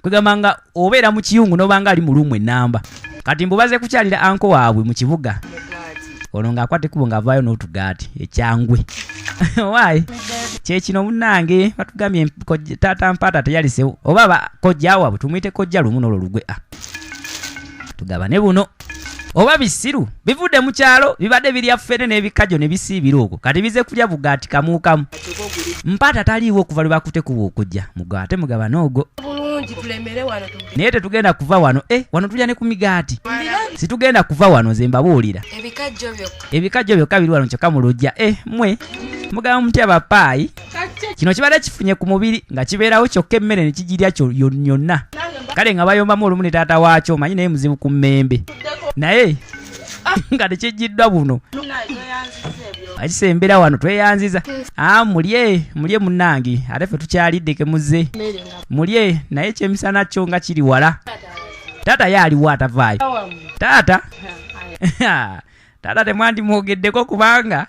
kwegamba nga obeera mu kiyungu n'obanga ali mu luumu ennamba. Kati mbubaze kukyalira anko waabwe mu kibuga, ono ng'akwata ekkubo ng'avaayo n'otugaati ekyangwe. Waayi kyekino munnange, batugambye taata Mpaata teyalisewo, oba kojja waabwe tumuyite kojja lumu n'olwo lugwe tugabane buno. Oba bisiru bivudde mu kyalo, bibadde birya ffene n'ebikajjo ne bisiibira okwo, kati bize kulya bugaati kamuukamu. Mpaata taliiwo okuva lwe bakutte kuba okujja mugaate mugabane ogwo, naye tetugenda kuva wano. Wano tulya ne ku migaati, situgenda kuva wano, nze mbabuulira. Ebikajjo byokka biri wano kyokka mu luggya. Mmwe mugamba mutya bapaayi? Kino kibadde kifunye ku mubiri nga kibeerawo kyokka, emmere ne kigirya yonna. Kale nga bayombamu olumu ne taata waakyo, omanyi naye muzibu ku mmembe, naye nga tekijjiddwa buno akisembera wano. Tweyanziza. Mulye mulye munnange, ate ffe tukyalidde, kemuze mulye, naye ekyemisana kyo nga kiri wala. Taata ye aliwo atavaayo? Taata, taata temwandimwogeddeko, kubanga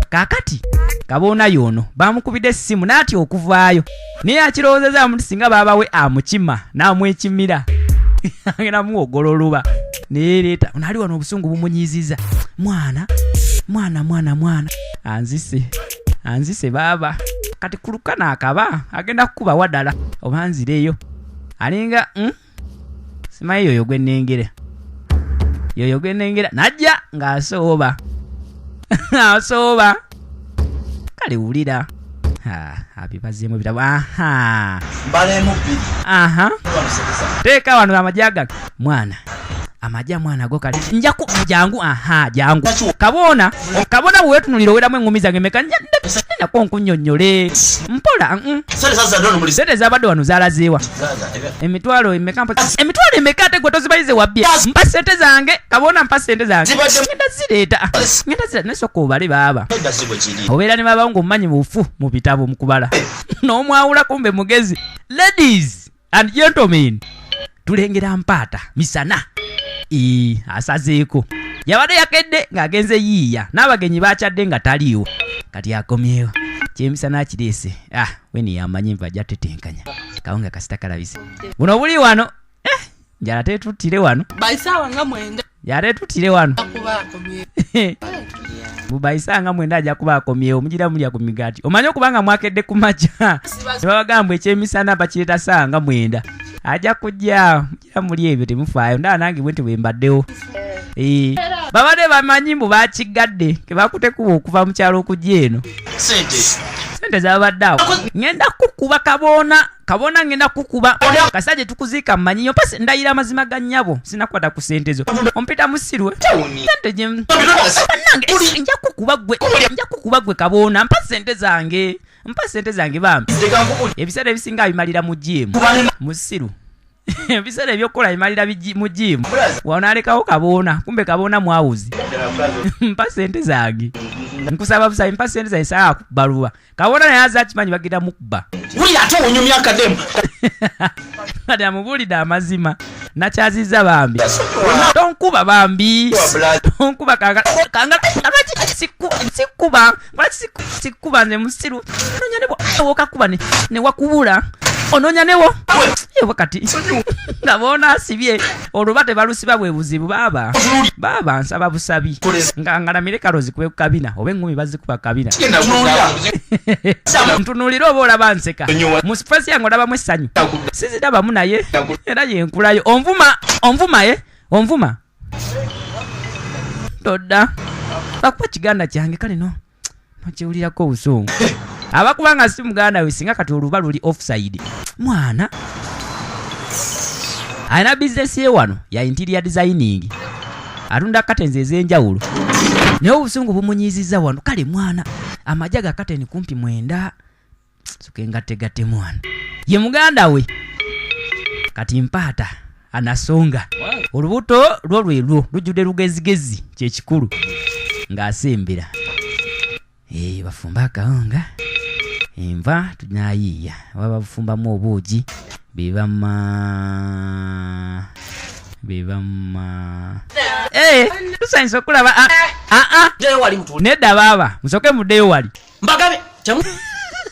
kaakati kaboona y'ono bamukubidde essimu n'atya okuvaayo, naye akirowoozezaamu nti singa baabawe amukima n'amwekimira agenda muwogola oluba neyereeta. Ono ali wano obusungu bumunyiiziza. Mwana mwana mwana mwana anzise, anzise baaba. Kati kulukana akaba agenda kukuba waddala oba nzireyo alinga Simanyi yoyo gwe nnengera, yoyo gwe nnengera najja ng'asooba asooba. Kale wulira abibazeemu ebitabo. Aha, Mbalemu bbiri. Aha. Wano sente zange. Teeka wano amagya gange mwana, amagya mwana go. Kale njaku jangu, aha, jangu kaboona. Kaboona, bwe weetunulira oweramu eŋŋumi zange meka? Nako nkunnyonnyole mpola. Sente zazadde ono muli. Sente zabadde wano zalazeewa? Zaza, Emitwalo emeka? Emitwalo emeka? Ate gwe tozibayize wabbye. Mpa sente zange kaboona, mpa sente zange. Ngenda zireeta, ngenda zireeta, nesooka obale baaba. Edda si bwe kiri. Obeera ne babawo ng'omumanyi bufu mu bitabo mu kubala n'omwawula, kumbe mugezi. Ladies and gentlemen, tulengera Mpaata misana. Ee, asazeeko yabadde yakedde ng'agenze yiiya n'abagenyi bakyadde nga taliiwo, kati akomyewo kyemisana akireese. Ah, weni yamanyi nva ajja tetenkanya kawunga kasita kalabise buno buli wano. Eh, njala tetuttire wano. Baisaawa nga 9. Njala tetuttire wano. Kuba akomye. Bubayisa nga 9 ajja kuba akomyewo, mugira mulya ku migaati. Omanye okubanga mwakedde ku makya, tebabagamba ekyemisana bakireeta saa nga 9, ajja kujja mugira muli ebyo, temufaayo. Ndaba nange bwe nti bwe mbaddewo. Eh, babadde bamanyi mbu bakigadde kebakutekuba okuva mu kyalo okujja eno. Sente. Sente zabadde awo. Ngenda kukuba kaboona, kaboona, ngenda kukuba kasita gye tukuziika. Mmanyiyo mpasi ndayira amazima ga nnyabo, sinakwata ku sente zo. Ompita musirwe? Sente gye bannange, nja kukuba gwe, nja kukuba gwe kaboona. Mpa sente zange, mpa sente zange bambi. Leka nkubuli. Ebiseera ebisinga abimalira mu jiimu, musiru. Ebiseera ebyokukola bimalira mu jiimu. Wano alekawo kaboona, kumbe kaboona mwawuzi. Mpa sente zange, nkusaba busabi, mpa sente zange, saa kubaluwa. Kaboona naye aze akimanyi bagenda mukuba. Wulira, ate onyumya akademu. Kati amubuulidde amazima, nakyaziza bambi. Tonkuba bambi, tonkuba. Kanga kanga, lwaki sikkuba? Lwaki sikkuba? Nze musiru? Ononya ne wokakuba ne wakubula, ononya newo ewo. Kati nga boona asibye oluba tebalusiba, bwe buzibu. Baaba baaba, nsaba busabi nga ngalamire kalozi kube ku kabina, oba eŋŋumi bazikuba kabina. Ntunuulire oba olaba nseka mu face yange, olabamu essanyu? Sizirabamu, naye era yenkulayo. Onvuma, onvuma, e onvuma, todda bakuba kiganda kyange. Kale no nokiwulirako obusungu abakuba nga si muganda we, singa kati oluba luli offside. Mwana alina bizinesi ye wano ya interior designing, atunda curtains ez'enjawulo, naye obusungu bumunyiiziza wano. Kale mwana amagye ga curtain kumpi 9 sukengattegatte. Mwana ye muganda we. Kati Mpaata anasonga olubuto lwo lwe lwo lujjudde lugezigezi, kyekikulu ng'asembera. Eh, bafumba akawunga, enva tunayiiya oba bafumbamu obuugi bebama. Bebamma. Tusanyusa okulaba. Nedda baaba, musooke muddeyo wali. Mbagabe.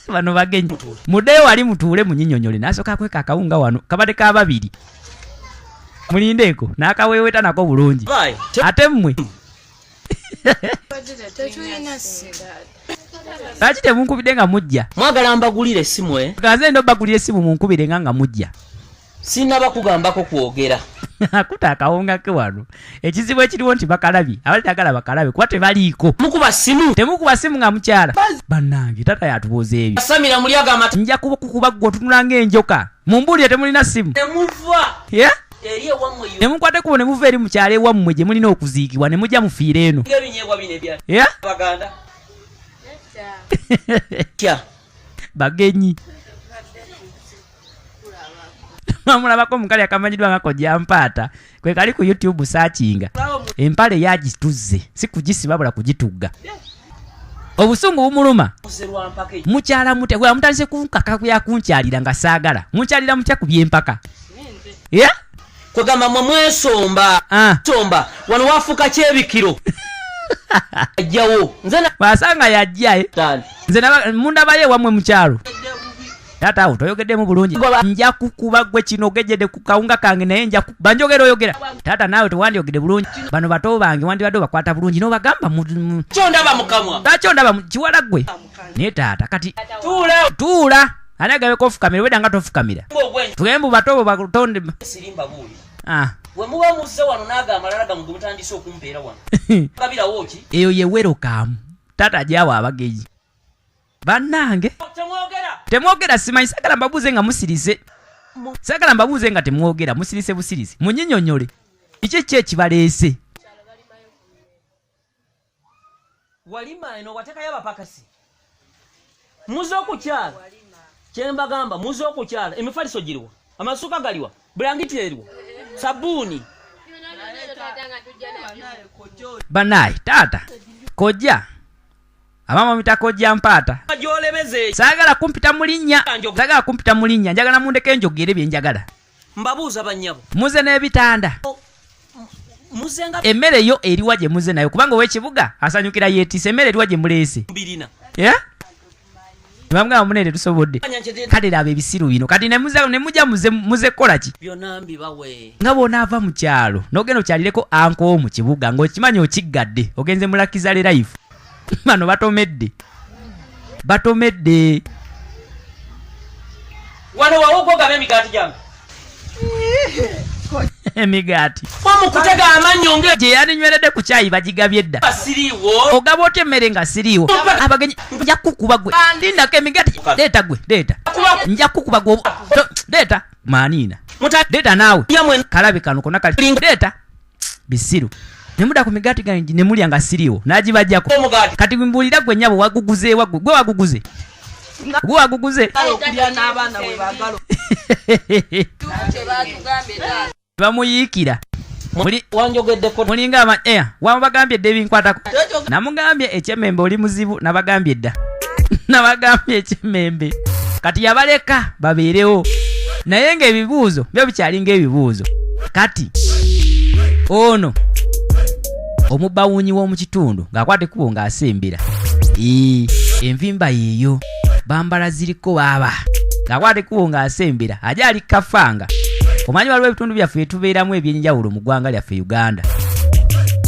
Bano bagenyi. Muddeyo wali mutuule munyinyonyole. N'asooka akweka akawunga wano kabadde ka babiri. Mulindeeko n'akaweeweta nako bulungi. Ate mmwe. Lwaki temunkubidde nga mujja? Mwagala mbagulire essimu Nze ndo mbagulire essimu munkubire nga mujja. Sinnaba kugambako kwogera. Akuta akawunga ke wano. Ekizibu ekiriwo nti bakalabye, abali tagala bakalabe kuba tebaliiko. Mukuba simu. Temukuba simu nga mukyala. Bannange tata yatubuuza ebyo. Samira muli aga amata. Nja kukuba ggwe otunula ng'enjoka. Mumbuulire temulina simu. Temuva. Yeah? Eri ewammwe yo. Ne mukwate kubo ne muva eri mu kyalo ewammwe gye mulina okuziikibwa ne mujja mufiire eno. Ng'ebinyeebwa bino ebya. Yeah? Baganda. Kya. Bagenyi. Mulabako omukali akamanyiddwa nga Kojja Mpaata kwe kali ku YouTube searchinga. Empale yagituzze, si kugisiba wabula kugitugga. Obusungu bumuluma. Mukyala mutya gwe amutandise kunkaka yakunkyalira nga saagala. Munkyalira mutya ku by'empaka? Yeah? Kwegamba mmwe mwesomba. Somba. Wano wafuuka kyebikiro. Ajjawo. Nze na Wasanga yajja Nze mundabayo ewammwe mu kyalo. Taata awo toyogeddemu bulungi. Nja kukuba ggwe kino ogejjedde ku kawunga kange naye nja banjogera oyogera. Taata naawe tewandyogedde bulungi. Bano bato bange wandibadde obakwata bulungi n'obagamba Kyondaba mu kamwa. Lwaki ondaba kiwala ggwe? Naye taata kati Tuula. Tuula. Ani agambye ofukamira wedda nga tofukamira. Tugende mu bato bo bakutonde. Sirimba buuli. We muba muzze wano n'aga amalala gammwe ge mutandise okumpeera wano. Gabirawo ki? Eyo ye welcome. Taata ajjawo abagenyi. Bannange. Temwogera. Temwogera simanyi, saagala mbabuuze nga musirise. Saagala mbabuuze nga temwogera, musirise busirisi. Munyinyonnyole. Kiki ki ekibaleese? Walima eno wateekayo abapakasi. Muze okukyala. Kye mbagamba, muze okukyala. Emifaliso giriwa? Amasuka galiwa? Bulangiti eriwa? Sabbuuni. Bannaye, taata, kojja. Abamu bamuyita Kojja Mpaata. Saagala kumpita mu linnya. Saagala kumpita mu linnya. Njagala mundeke njogere bye njagala. Mbabuuza bannyabo. Muze n'ebitanda. Muze nga Emmere yo eriwa gye muze nayo kubanga ow'ekibuga asanyukira yeetiise. Emmere eriwa gye muleese. Mbirina. Yeah? Bamugamba munene tusobodde. Kale laba ebisiru bino. Kati ne mujja muze kukola ki? Byonna mbibawe. Nga bw'onaava mu kyalo n'ogenda okyalireko anko mu kibuga ng'okimanyi okiggadde ogenze mu luxury life. Bano batomedde. Batomedde. Wano wawo gwogaba emigaati gyange. Emigaati. Omukutega amannyo nge gye yalinyweredde ku kyayi bagigabye dda. Siriiwo. Ogaba otya emmere nga siriiwo? Abagenyi nja kukuba gwe. Lindako emigaati. Leeta gwe, leeta. Nja kukuba gwe. Leeta. Maaniina. Leeta naawe. Kalabe kano konna kali. Leeta. Bisiru. Ne mudda ku migaati gange ne mulya nga siriiwo. N'agibaggyako. Kati mbuulira gwe nnyabo waguguze wa gwe. Gwe waguguze. Gwe waguguze. Okulya n'abaana bwe baagala. Bamuyiikira. Wanjogeddeko. Mulinga ama, wamubagambye dda ebinkwatako. Namugambye ekyemmembe oli muzibu, nabagambye dda. Nabagambye ekyemmembe. Kati yabaleka babeerewo. Naye ng'ebibuuzo byo bikyali ng'ebibuuzo. Kati ono omubawuunyi w'omu kitundu ng'akwata ekkubo ng'asembera. Envimba yeeyo bambala ziriko baaba. Ng'akwata ekkubo ng'asembera ajja ali kafanga. Omanyi waliwo ebitundu byaffe tubeeramu eby'enjawulo mu ggwanga lyaffe Uganda.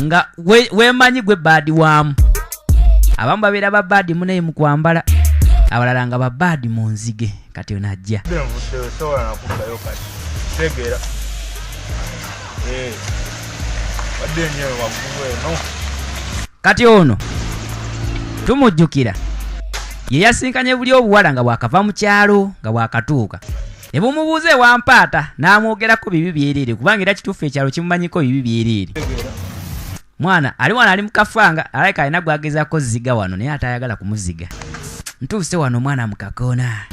Nga weemanyi gwe baadi waamu. Abamu babeera ba baadi munaye mu kwambala, abalala nga ba baadi mu nzige. Kati ono ajja. Kati ono tumujjukira ye yasinkanye buli obuwala nga bwakava mu kyalo nga bwakatuuka. Ne bumubuuza ewa Mpaata n'amwogerako bibi byereere kubanga era kituufu ekyalo kimumanyiko bibi byereere. Mwana ali wano ali mu kafanga alabika alina gw'agezaako ziga wano naye ate ayagala kumuziga. Ntuuse wano mwana mu kakoona.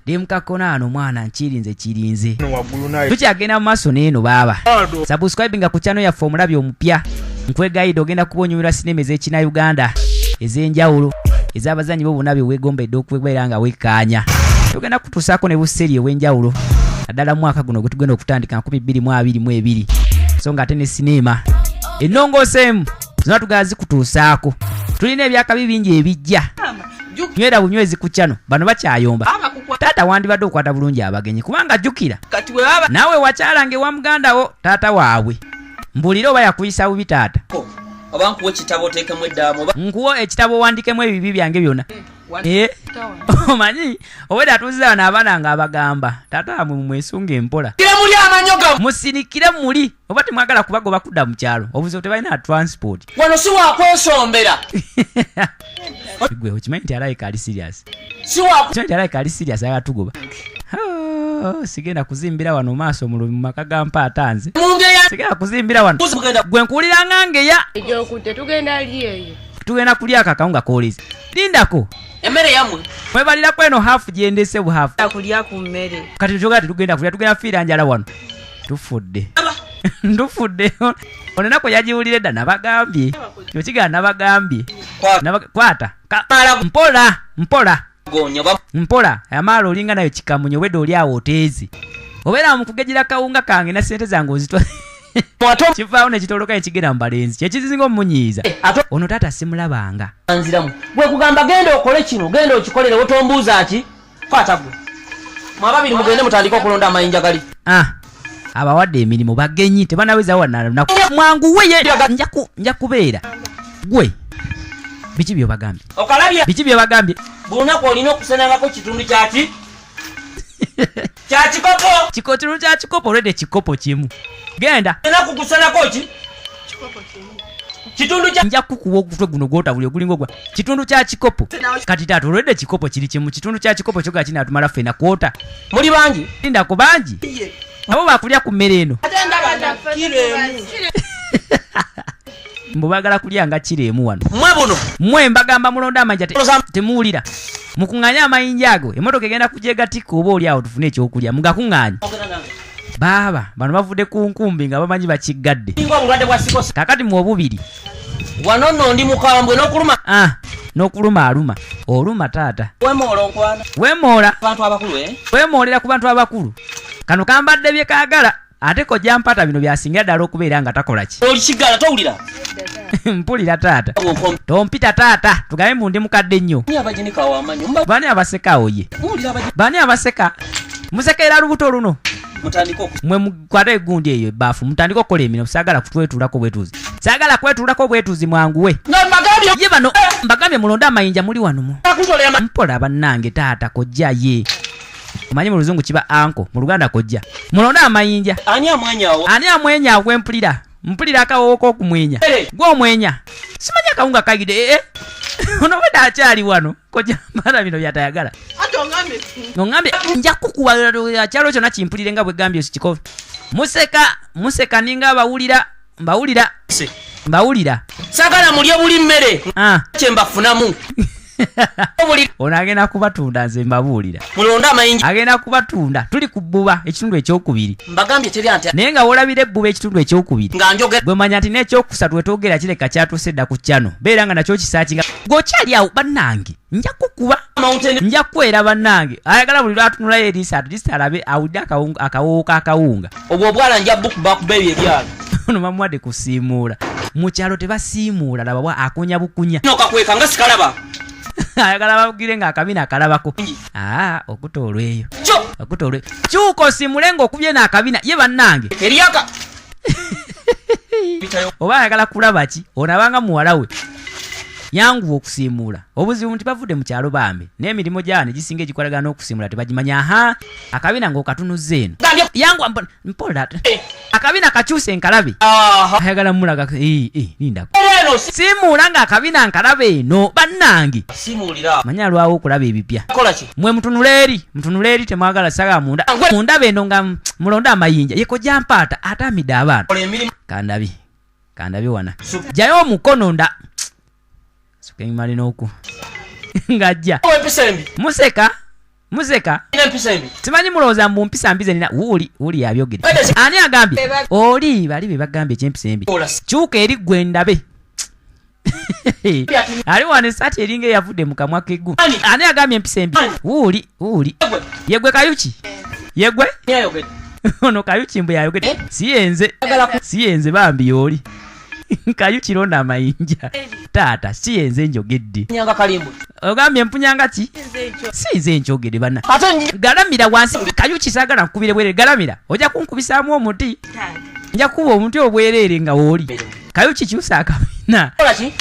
Ndi mu kakoona wano mwana nkirinze kirinze. Tukyagenda mu maaso n'eno baaba. Subscribinga ku channel yaffe omulabi omupya. Nkwegayidde ogenda kuba onyumirwa sinema ez'ekina Uganda ez'enjawulo ez'abazannyi bo bonna be weegombedde okubeera nga wekkaanya. Tugenda kutuusaako ne buseeri obw'enjawulo naddala mu mwaka guno gwe tugenda okutandika 2022. So nga ate ne sinema ennongooseemu zonna tugala zikutuusaako. Tulina ebyakabi bingi ebijja. Nywera bunywezi ku kyano, bano bakyayomba. Taata wandibadde okwata bulungi abagenyi kubanga jjukira naawe wakyalange wa muganda wo taata waabwe. Mbuulira oba yakuyisa bubi taata. Oba nkuwa ekitabo oteekemu eddaamu oba Nkuwa ekitabo owandikemu ebibi byange byonna. Omanyi obwedda atuuziza bano abaana nga abagamba taata wamwe mumwesunga empola. Muli amanyo gammwe. Musinikire muli oba temwagala kubagoba kudda mu kyalo. Obuzibu tebalina transport. Wano si wakwesombera. Gwe okimanyi nti alabika ali serious. Si wa Okimanyi nti alabika ali serious ayagala tugoba. Sigenda kuzimbira wano maaso mu maka ga mpaata nze. Sigenda kuzimbira wano. Gwe nkuwulira nga ngeya. Egyokudde tugenda ali eyo. Tugenda kulya akakawunga koolezi. Lindako. Emmere yammwe. Mwebalirako eno hafu gyendese bu hafu. Kulya ku mmere. Kati tukyogera tetugenda kulya, tugenda fiira njala wano. Tufudde. Tufudde. Ono ennaku yagiwulira edda nabagambye. Kyo nabagambye. Kwata. Mpola, mpola. Mpola, amaalo olinga nayo kikamunyo obwedda oli awo oteeze. Obeera mu kugejera kawunga kange na ssente zange ozitwa. Kivaawo ne kitoloka ne kigenda mu balenzi. Kye kisinga omunyiiza. Ono taata simulabanga. Nziramu. Gwe kugamba genda okole kino, genda okikolere otombuuza ki? Kwata gwe. Mwe ababiri mugende mutandike okulonda amayinja gali. Abawadde emirimu bagenyi tebanaweza wano lunaku. Mwanguwe ye nja kubeera. Gwe. Biki by'obagambye? Okalabye. Biki by'obagambye? Buli lunaku olina okusenangako kitundu kya ki? Kya kikopo. Kitundu kya kikopo olwedde kikopo kimu. Genda. Ennaku kusenako ki? Kikopo kimu. Kitundu kya nja kukuwa ogutwe guno gw'otabuli ogulinga ogwa kitundu kya kikopo. Kati taata olwedde kikopo kiri kimu, kitundu kya kikopo kyo kinatumala ffenna kwota. Muli bangi? Linda ku bangi. Nabo bakulya ku mmere eno. Mbu baagala kulya nga kiro emu wano. Mmwe buno. Mmwe mbagamba mulonde amayinja temuwulira. Mukuŋŋaanye amayinja ago, emmotoka egenda kugyegatikka oba oli awo tufune ekyokulya. Mugakuŋŋaanye. Baaba bano bavudde ku nkumbi nga bamanyi bakiggadde. Kaakati mu obubiri. Wano nno ndi mukambwe n'okuluma. N'okuluma aluma. Oluma taata. Weemoola onkwana. Weemoola. Abantu abakulu, Weemoolera ku bantu abakulu. Kano kambadde bye kaagala. Ate kojja mpata bino byasingira ddala okubeera nga takola ki. Oli kiggala towulira? Mpulira taata. Tompita taata, tugambe mbu ndi mukadde nnyo. Bani abaseka awo ye? Bani abaseka? Musekerera lubuto luno. Mwe mukwate egundi eyo ebbaafu mutandike okukola emirimu. Saagala kutwetuulako bwetuuzi. Saagala kwetuulako bwetuuzi mwanguwe. Ye bano mbagambye mulonde amayinja muli wano mu. Mpola bannange taata kojja ye. Omanyi mu luzungu kiba anko, mu Luganda kojja. Mulonde amayinja. Ani amwenya awo? Ani amwenya awo gwe mpulira? Mpulira akawoowo k'okumwenya. Gwe omwenya. Simanyi akawunga kayidde. Ono bwedda akyali wano. Kojja mbala bino by'atayagala. Ongambye nja kukuwa kyalo kyonna kimpulire nga bwe gambye kikofe. Museka, museka ninga abawulira, mbawulira. Mbawulira. Saagala mulye buli mmere. Kye mbafunamu. Ono agenda kubatunda nze mbabuulira. Mulonde amayinja. Agenda kubatunda. Tuli ku bbuba ekitundu ekyokubiri. Mbagambye teri ante. Naye nga w'olabira ebbuba ekitundu ekyokubiri. Nga njogera. Gwe manya nti n'ekyokusatu wetwogera kireka kyatuuse dda ku kyano. Beera nga nakyo kisaakinga. Gwe okyali awo bannange. Nja kukuba. Nja kukwera bannange. Ayagala buli lw'atunulayo eriiso at least alabe awulire akawoowo k'akawunga. Obwo obwala nja bukuba kuba ebyo ebyalo. Ono bamuwadde kusiimuula. Mu kyalo tebasiimuula laba bwa akunya bukunya. Nokakweka nga sikalaba. Ayagala babugire nga akabina akalabako. Okuta olweyo. Okuta olweyo. Kyuka osiimule ng'okubye n'akabina ye bannange. Eryaka. Oba ayagala kulaba ki? Ono abanga muwala we. Yanguwa okusiimuula. Obuzibu nti bavudde mu kyalo bambi. N'emirimu gyabwe gisinga egikolagana n'okusiimuula tebagimanya. Aha, akabina ng'okatunuzza eno. Yanguwa mpola. Akabina kakyuse enkalabe. Ayagala mmulaga, lindako. Simuula ng'akabina nkalaba eno bannange. Manya alwawo okulaba ebipya. Mwe mutunule eri, mutunule eri temwagala saga munda. Mundaba eno nga mulonde amayinja. Ye kojja mpaata atamidde abaana. Kandabi. Kandabi wana. Jjayo omukono nda. Sukemali n'oku. Ng'ajja. Museka. Museka. Simanyi mulowooza mbu mpisa mbi ze nina. Wuuli, wuuli yabyogedde. Ani agambye? Oli bali be bagambye eky'empisa embi. Kyuka eri ggwe ndabe. Ali wano essaati eringa eyavudde mu kamwa k'eggu. Ani agambye empisa embi? Wuuli, wuuli. Ye ggwe Kayuki? Ye ggwe? Ono Kayuki mbu yayogedde, si yenze, si yenze bambi, yooli Kayuki londa amayinja taata, si yenze njogedde. Nyanga kalimbu. Ogambye mpunyanga ki? Si nze nkyogedde banna. Ate Galamira wansi Kayuki, saagala nkubire bwerere. Galamira, ojja kunkubisaamu omuti, nja kuba omuti obwereere nga wooli. Kayuki, kyusa akabina. Kola ki?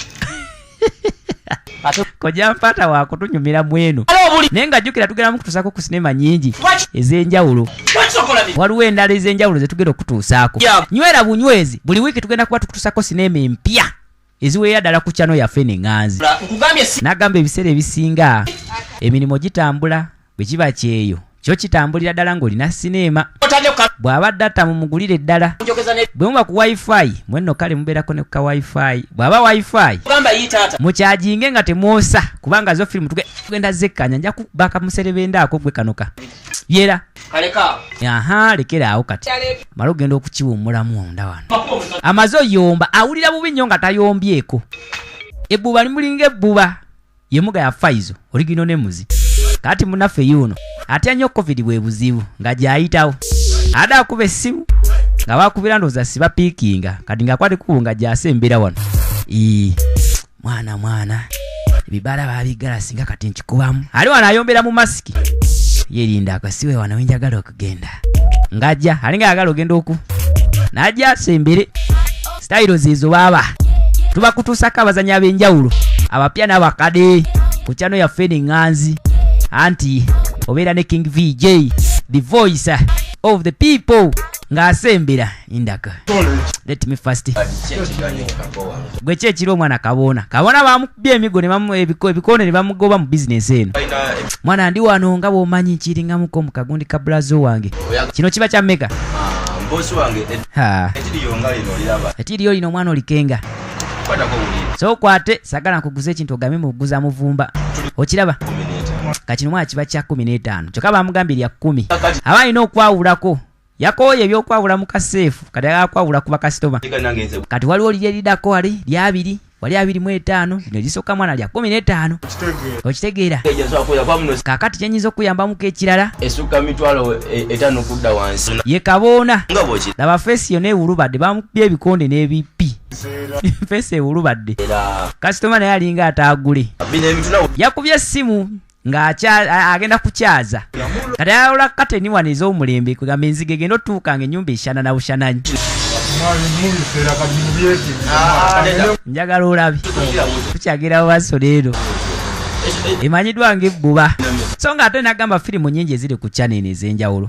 Ate Kojja mpaata wakutunyumira mweno. ale obuli. Naye nga jjukira tugenda mukutuusaako ku sinema nyingi Lwaki ez'enjawulo. lwaki okola bino? Waliwo endala ez'enjawulo zetugenda okutuusaako. Nywera bunywezi, buli wiiki tugenda kuba tukutuusako sinema empya eziweera ddala ku channel yaffe neŋŋanzi. Nkugambye si N'agamba ebiseera ebisinga emirimu gitambula, bwe kiba kyeyo kyo kitambulira ddala ng'olina sineema. Otadde ku Bw'aba data mumugulire ddala. njogeza ne Bwe muba ku wifi mwenno, kale mubeerako ne ku ka wifi, bw'aba wifi gamba yi taata. Mukyajinge nga temwosa, kubanga zo firimu tugenda zekkanya. Nja kubaka muserebendaako gwe kanoka yera. Kaleka. Aha, lekera awo kati mala ogenda okukiwummulamu munda wano. Amaze oyomba, awulira bubi nnyo nga tayombyeko. Ebbuba limulinga ebbuba yemuga ya faizo oligino ne muzi. Kati munaffe yuno atya nnyo COVID bwe buzibu nga gyayitawo, ate akuba essimu nga bakubira ndowooza siba piikinga kati nga kwati kubu nga gyasembera wano. Ii, mwana mwana ebibaala babiggala, singa kati nkikubamu. Ali wano ayombera mu masiki, yerinda akasiwe wano wenjagala okugenda ngajja alinga ayagala ogenda oku najja asembere. Sitayiro zeezo baaba tubakutuusako abazanyi ab'enjawulo, abapya n'abakadde ku channel yaffe neŋŋanzi, anti obeera ne King VJ, the voice of the people, ng'asembera indaka. Let me first gwe ki ekiri omwana kaboona kaboona bamukubye emigo ne ebikoone ne bamugoba mu bizinesi eno. Mwana ndi wano nga bw'omanyi nkiringamuko mu kagundi ka bulazo wange. Kino kiba kya mmeka? Mbosi wange. Ha. Ekiriyo nga lino oliraba. Ekiriyo lino omwana olikenga. Kwatako buli. So okwate, sagala nkuguza ekintu ogambe mukuguza muvumba, okiraba? 15. Kakino mwana kiba kya 15, kyokka bamugambye lya 10. Kati Aba alina okwawulako, yakooye ebyokwawula mu kaseefu, kati ayagala kwawula ku bakasitoma. Eka nange nze. Kati waliwo liri eriddako wali lya 20, wali 25, lino lisooka mwana lya 15, okitegeera? Ejja nsobola kuwera kuba muno. Kaakati kyenyinza okuyambamuko ekirala Esukka 50,000 kudda wansi. Ye kaboona. Nga bw'okiri. Laba feesi yonna ewulubadde, bamukubye ebikonde n'ebipi, feesi ewulubadde. Era Kasitoma naye alinga ataagule. Bino ebintu nawe Yakubye essimu ng'agenda kukyaza, kati ayawula kateni wano ez'omulembe, kugamba enzige genda otuuka nga ennyumba eshanana bushananyi. Njagala olabe tukyagera bubaaso leero emanyiddwa ng'ebbuba, so nga ate nagamba firimu nyingi eziri ku channel eno ez'enjawulo.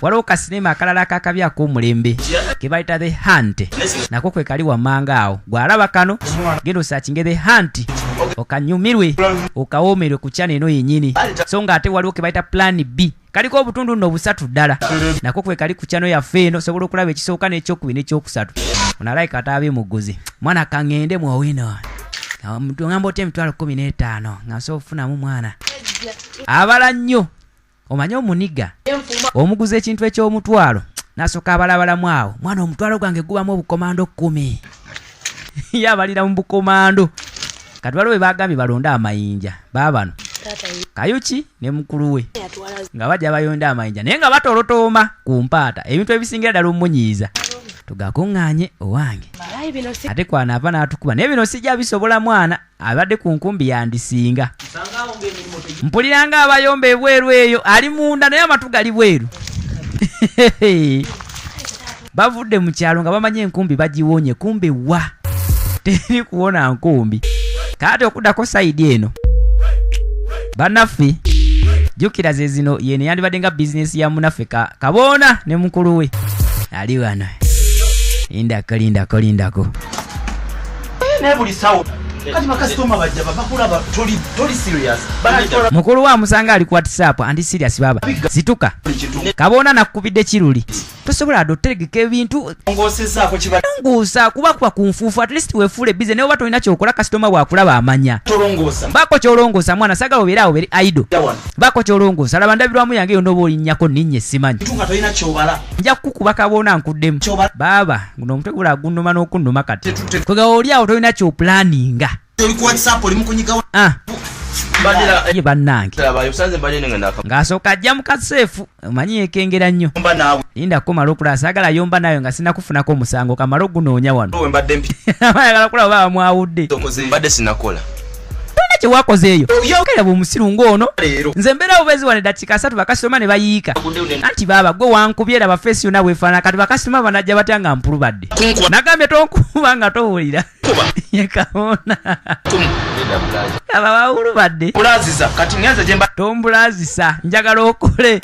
Waliwo kasinema akalala akakabi ak'omulembe ke bayita The Hunt, nako kwe kali wammanga awo. Gwalaba kano, genda osakinge The Hunt okanyumirwe okawoomerwe ku channel eno yennyini. So nga ate waliwo ke bayita Plan B, kaliko obutundu nno busatu ddala, nako kwe kali ku channel yaffe eno. Osobola okulaba ekisooka n'ekyokubiri n'ekyokusatu. Ono alayika ataabe muguzi. Mwana kaŋŋende mwowino ngamba otya 15,000 nga nsobola okufunamu mwana abala nnyo. Omanye omuniga omuguza ekintu eky'omutwalo nasooka abalabalamu awo, mwana omutwalo gwange gubamu obukomando 10, ye abalira mu bukomando. Kati waliwo bwe bagambye balonde amayinja, baabano Kayuki ne mukulu we nga bajja bayonda amayinja, naye nga batolotooma ku mpaata ebintu ebisingira ddala omunyiiza tugakuŋŋaanye owange. Ate kwanaava n'atukuba, naye bino sijja bisobola. Mwana abadde ku nkumbi yandisinga. Mpulira nga abayomba ebweru eyo, ali munda naye amatu gali bweru. Bavudde mu kyalo nga bamanyi enkumbi bagiwonye, kumbe wa teri kuwona nkumbi. Kaati okuddako side eno bannaffe, jjukira ze zino yeno yandibadde nga bizinesi ya munaffe kaboona ne mukulu we ali wano. Lindako, lindako, lindako. Naye buli sawa kati bakasitoma bajja bakulaba toli serious. Banatwala Mukulu we amusanga ali ku WhatsApp, andi serious baba, situka. Kaboona nakkubidde kiruli, tosobola adde otegeka ebintu. Ng'osezaako kiba Longoosa kuba kuba ku nfuufu, at least weefuule busy, naye oba tolina kyokola, kasitoma bw'akulaba amanya. Tolongoosa. Baako kyolongoosa mwana, sagala obeere awo obeere idle. Wano. Baako kyolongoosa, laba ndabirwamu yange yonna oba olinnyako ninnya simanyi. Nga tolina kyobala. Nja kukukuba kaboona nkuddemu. Kyobala. Baaba guno omutwe gula gunnuma n'okunnuma kati kwega oli awo tolina kyopulaninga. Oli ku WhatsApp, oli mukunyiga. Ah. Ye bannange ng'asooka ajja mu kaseefu, omanyi yekengera nnyo. Linda kumala okulaba, saagala yomba nayo nga sinnakufunako omusango, kamala ogunoonya wano. Ayagala kulaba oba bamwawudde. Mbadde sinakola. Tolina kye wakoze eyo. Kale bw'omusiru ng'ono, nze mbeera bubeezi wano eddakiika 3 bakasitoma ne bayiika. Anti baaba gwe wankubye, era bafeesi yonna bwefaanana. Kati bakasitoma banajja batya nga mpulubadde? Nagambye tonkuba nga towulira. Ye kabona aba bawulubadde. Tombulazisa, njagala okole,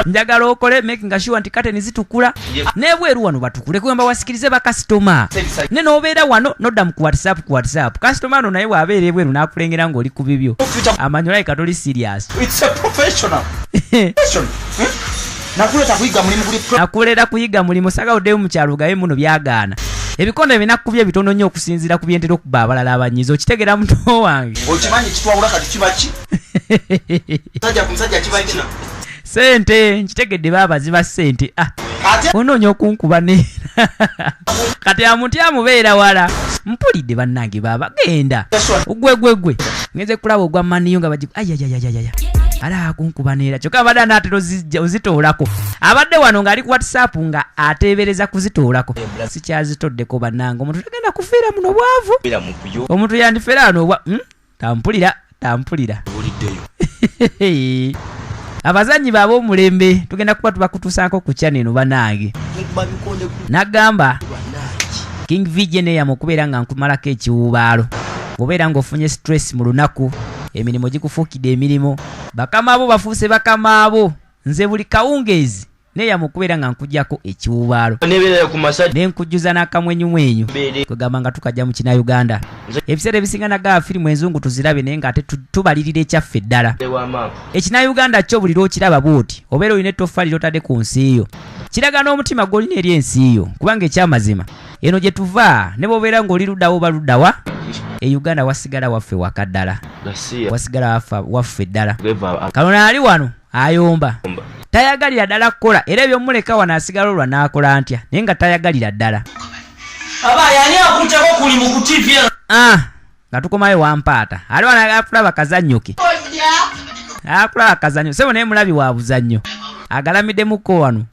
njagala okole making sure nti kateni zitukula n'ebweru wano batukule, kugamba wasikirize bakasitoma. Ne n'obeera wano nodda mu ku WhatsApp, ku WhatsApp kasitoma no naye bw'abeera ebweru n'akulengera ng'oli ku bibyo, amanyi olabika toli serious. It's a professional. Profession. Nakuleta kuyiga mulimu guli Nakulera kuyiga mulimu, saga oddeyo mu kyalo gabe muno byagaana. Ebikonde binakubye bitono nnyo okusinziira ku byentera okuba abalala abanyizi. Okitegeera muto wange? Okimanyi kitwawula kati kiba ki? Musajja ku musajja kiba ki? Sente nkitegedde baaba ziba sente. Ah, Ate onoonya okunkuba neera kati amuti amubeera wala. Mpulidde bannange baaba genda gwe gwe gwe ngenze kulaba ogwa maniyo nga bagi ayayayayaya ala kunkuba neera, kyokka abadde anaatera ozitoolako. Abadde wano ng'ali ku WhatsApp nga ateebereza kuzitoolako. Sikyazitoddeko bannange, omuntu tagenda kufiira muno bwavu, omuntu yandifeera wano obwa Tampulira, tampulira. Abazannyi baaba omulembe tugenda kuba tubakutuusaako ku channel eno bannange. Nagamba King VJ neyama okubeera nga nkumalako ekiwuubaalo. Bw'obeera ng'ofunye stress mu lunaku, emirimu gikufuukidde emirimu, bakama bo bafuuse bakama bo, nze buli kawungeezi neyama okubeera nga nkuggyako ekiwuubaalo ne nkujjuza n'akamwenyumwenyu, kwegamba nga tukajja mu kina Uganda. Ebiseera ebisinga nagaba firimu enzungu tuzirabe, naye ng'ate tubalirira ekyaffe ddala ekina Uganda kyo. Buli lw'okiraba bw'oti obeera olina ettoffaali ly'otadde ku nsi yo, kiraga n'omutima gw'olina eri ensi yo, kubanga ekyamazima eno gye tuva. Ne bw'obeera ng'oli luddawa oba luddawa, e Uganda wasigala waffe waka ddala, wasigala waffe ddala. Kano ali wano ayomba, tayagalira ddala kukola, era ebyomuleka wano asigala olwa n'akola ntya, naye nga tayagalira ddala. Aba yani akutteko kuli mu ku TV eno? Ah, nga tukomayo wampaata ali wano akulaba kazannyo ke, akulaba kazannyo sebo, naye mulabi wa buzannyo agalamiddemuko wano.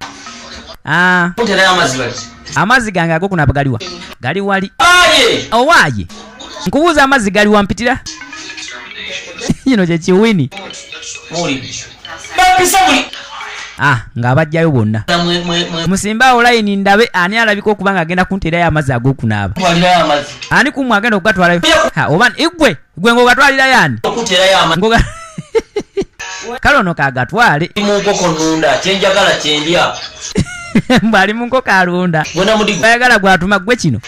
Ah, Nterayo amazzi bali. Amazzi gange agokunaaba galiwa? Gali wali. Aye! Owaaye, nkubuuza amazzi galiwa? Mpitira kino kye kiwini. Muli. Bapisa buli. Ah, ng'abajjayo bonna. Mwe mwe mwe. Musimbe awo layini ndabe ani alabika okuba nga agenda kunteerayo amazzi ag'okunaaba. Twalirayo amazzi. Ani kumwe agenda okugatwalayo? Ha, oba igwe gwe ng'ogatwalirayo ani? Okuterayo amazzi. Ngoga kale ono kagatwale. Mu nkoko nunda kyenjagala kyendya. Mbwali mu nkoko alunda. Gwena mudigo. Ayagala gwatuma gwe kino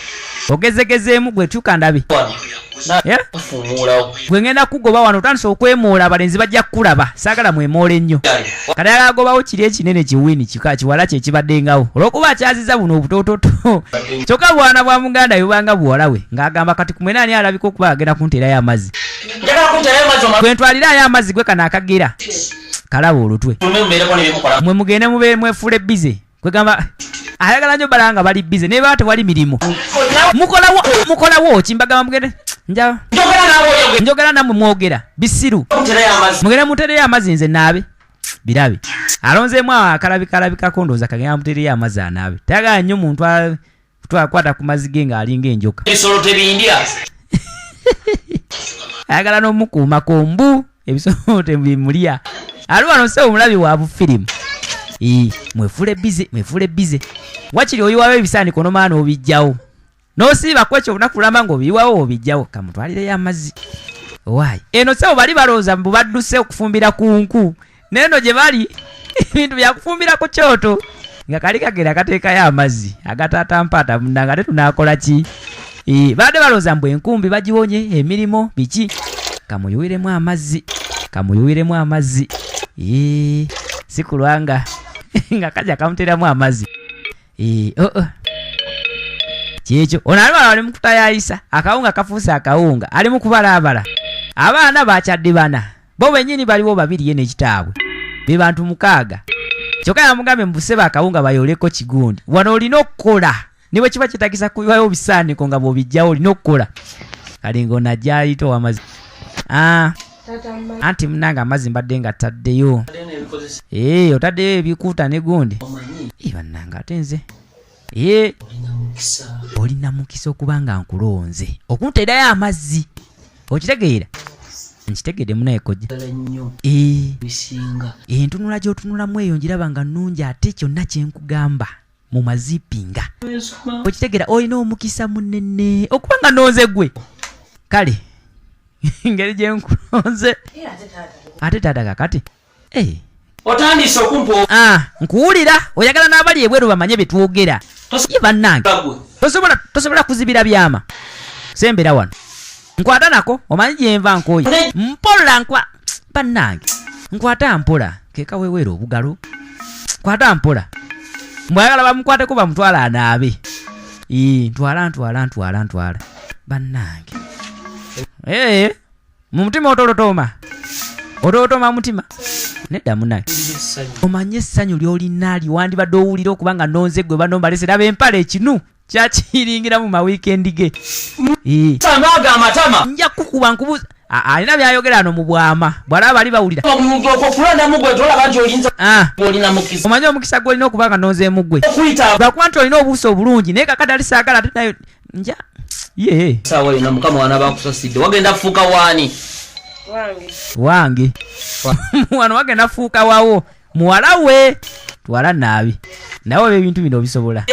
ogezegezeemu gwe tuka ndabe. Wano. Eh? Fuumuulawo. Gwe ngenda kugoba wano, otandise okwemoola, abalenzi bajja kukulaba, saagala mwemoole nnyo. Kati ayagala agobawo kiri ekinene kiwini kika kiwala kye kibaddengawo olw'okuba akyaziza buno obutoototo, kyokka bwana bwa muganda yobanga buwala we, ng'agamba kati kumwena ani alabika okuba agenda kunteerayo amazzi? Njagala kunterayo amazzi omala. Gwe ntwalirayo amazzi gwe kano akagera kalaba olutwe. Mwe mubeereko n'ebyemukola. Mwe mugende mube mwefuule busy, kwegamba ayagala nnyo balaba nga bali busy naye baba tewali mirimu. Mukolawo, mukolawo ki? Mbagamba mugende nja Njogera naawe oyo gwe. Njogera nammwe mwogera bisiru. Kunterayo amazzi. Mugende mutereyo amazzi nze naabe. Birabe alonzeemu awo akalabika ndowooza kagenda mutereyo amazzi anaabe. Tayagala nnyo muntu twakwata ku mazzi ge ng'alinga enjoka. Ebisolo tebindya. Ayagala n'omukuumako mbu ebisolo tebimulya. Ali wano sebo omulabi wa bufirimu. Ii, mwefuule busy, mwefuule busy, wakiri oyiwawo ebisaaniko nomala n'obijjawo n'osiiba ku ekyo olunaku lulamba ng'obiyiwawo obijjawo. Kamutwalireyo amazzi waayi eno sebo bali balowooza mbu badduse okufumbira ku nku, neeno gye bali ebintu byakufumbira ku kyoto, nga kali kagera kateekayo amazzi agatatampaata munnange. Ate tunaakola ki? Ee, badde balowooza mbu enkumbi bagiwonye emirimu biki. Kamuyuwiremu amazzi, kamuyuwiremu amazzi. Ee, si kulwanga nga kajja kamuteeramu amazzi. Ee, oh, oh. Kyekyo ono ali wano ali mu kutayayisa akawunga, kafuuse akawunga, ali mu kubalaabala. Abaana bakyadde bana bo bennyini baliwo babiri, ye nekitaabwe be bantu 6, kyokka yamugambye mu busebe akawunga bayoleko kigundi. Wano olina okukola ne bwe kiba kyetagisa kubiwayo obisaaniko nga bw'obijjawo olina okukola. Kale ng'ono ajja ayita owamazzi. Ah, Anti munange amazzi mbadde nga taddeyo. Otaddeyo ebikuuta ne gundi. Bannange ate nze. Olina mukisa okuba nga nkulonze. Okunteerayo amazzi. Okitegeera? Nkitegedde munaye kojja. Entunula gy'otunulamu eyo ngiraba nga nnungi ate kyonna kye nkugamba mu mazipinga. Okitegeera olina omukisa munene okuba nga nnonze gwe. Kale ngeri gye nkulonze. Ate taata kakati. Otandise okumpa. Nkuwulira oyagala n'abali ebweru bamanye bye twogera. Ye bannange. Tosobola kuzibira byama. Sembera wano. Nkwata nako omanyi gye nva nkooye. Mpola bannange. Nkwata mpola keka weweera obugalo. Nkwata mpola. Mbwayagala bamukwateko bamutwala anaabe. Ntwala. Bannange. Mu mutima otolotoma. Otolotoma mutima. Nedda munnange. Omanye essanyu ly'olina liwandibadde owulira okuba nga nnonze gwe bano mbalese laba empale ekinu. Kyakiringira mu mawiikendi ge. Nja kukuba nkubuuza. Alina by'ayogera ano mu bwama. Bw'alaba bali bawulira. Omanye omukisa gw'olina okuba nga nnonzeemu ggwe. Lwakuba nti olina obuuso obulungi naye kakati ali saagala ate nayo nja. Saawa yonna Mukama wanaaba akusasidde. Wagenda kufuuka waani? Wange. Wano wagenda kufuuka wawo. Muwala we. Twala naabi. Nawe ebyo ebintu bino obisobola.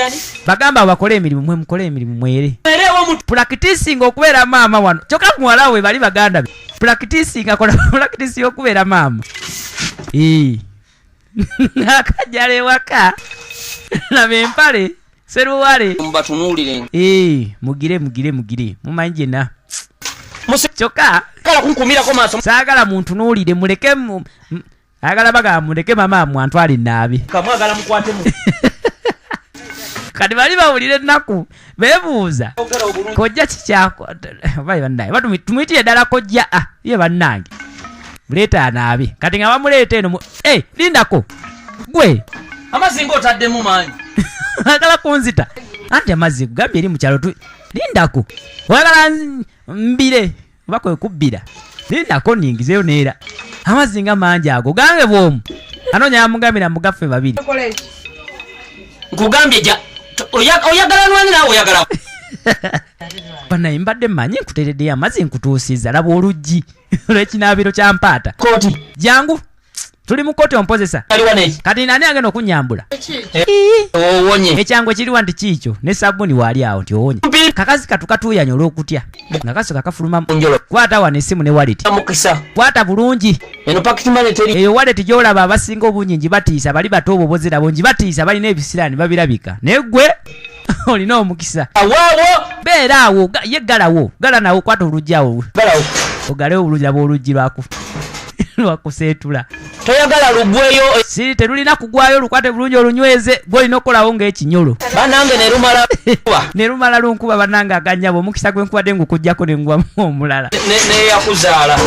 Bagamba bakole emirimu mwe mukole emirimu mwere. Practicing okubeera maama wano. Kyokka muwala we bali baganda be. Practicing akola practice y'okubeera maama. Akajjala ewaka. Laba empale. Seruwale. Mbatunuulire. Mugire. Mumanyi gye Kyokka kunkumirako maaso. Saagala muntunuulire muleke ayagala bagamba muleke mama mwantwale naabi. Kamwagala mukwate mu. Kati bali bawulira ennaku beebuuza kojja kikyako bali bannange tumuyitire ddala kojja ye bannange muleeta anaabe kati nga bamuleeta eno lindako gwe amazzi ng'otaddemu maanyi. Ayagala kunzita anti amazzi kugambye eri mu kyalo lindako oyagala mbire oba kwe kubbira lindako nningizeyo neera amazzi nga mangi ago gange bw'omu anoonya yamugambira mugaffe babiri. Nkugambye ja oyagala nwanyi naawe oyagala. Banaye mbadde mmanyi nkuteereddeyo amazzi nkutuusizza laba oluggi olw'ekinaabiro kya mpaata. Kooti. Jangu tuli mu kooti ompozesa. Kati nani agenda okunnyambula? Owonye. Ekyangu ekiriwa nti kiikyo ne sabbuuni waali awo nti owonye. Kakazi katu katuuyanye olw'okutya. Nga kasooka kafulumamu. Kwata wano essimu ne wallet. Kwata bulungi. Eyo wallet gy'olaba abasinga obungi ngibatiisa bali bato obwo bozirabo ngibatiisa balina ebisiraani babirabika. Naye ggwe olina omukisa. Beera awo ye ggalawo. Ggala nawo kwata oluggi awo. Ogalewo obulungi laba oluggi lwakuseetula. Toyagala lugweyo. Si terulina kugwayo lukwate bulungi olunyweze gw'olina okukolawo ng'ekinyolo. Bannange ne lumala Ne lumala lunkuba bannange agannyabo omukisa gwe nkuwadde ngukuggyako ne ngwamu omulala. Neyakuzaala.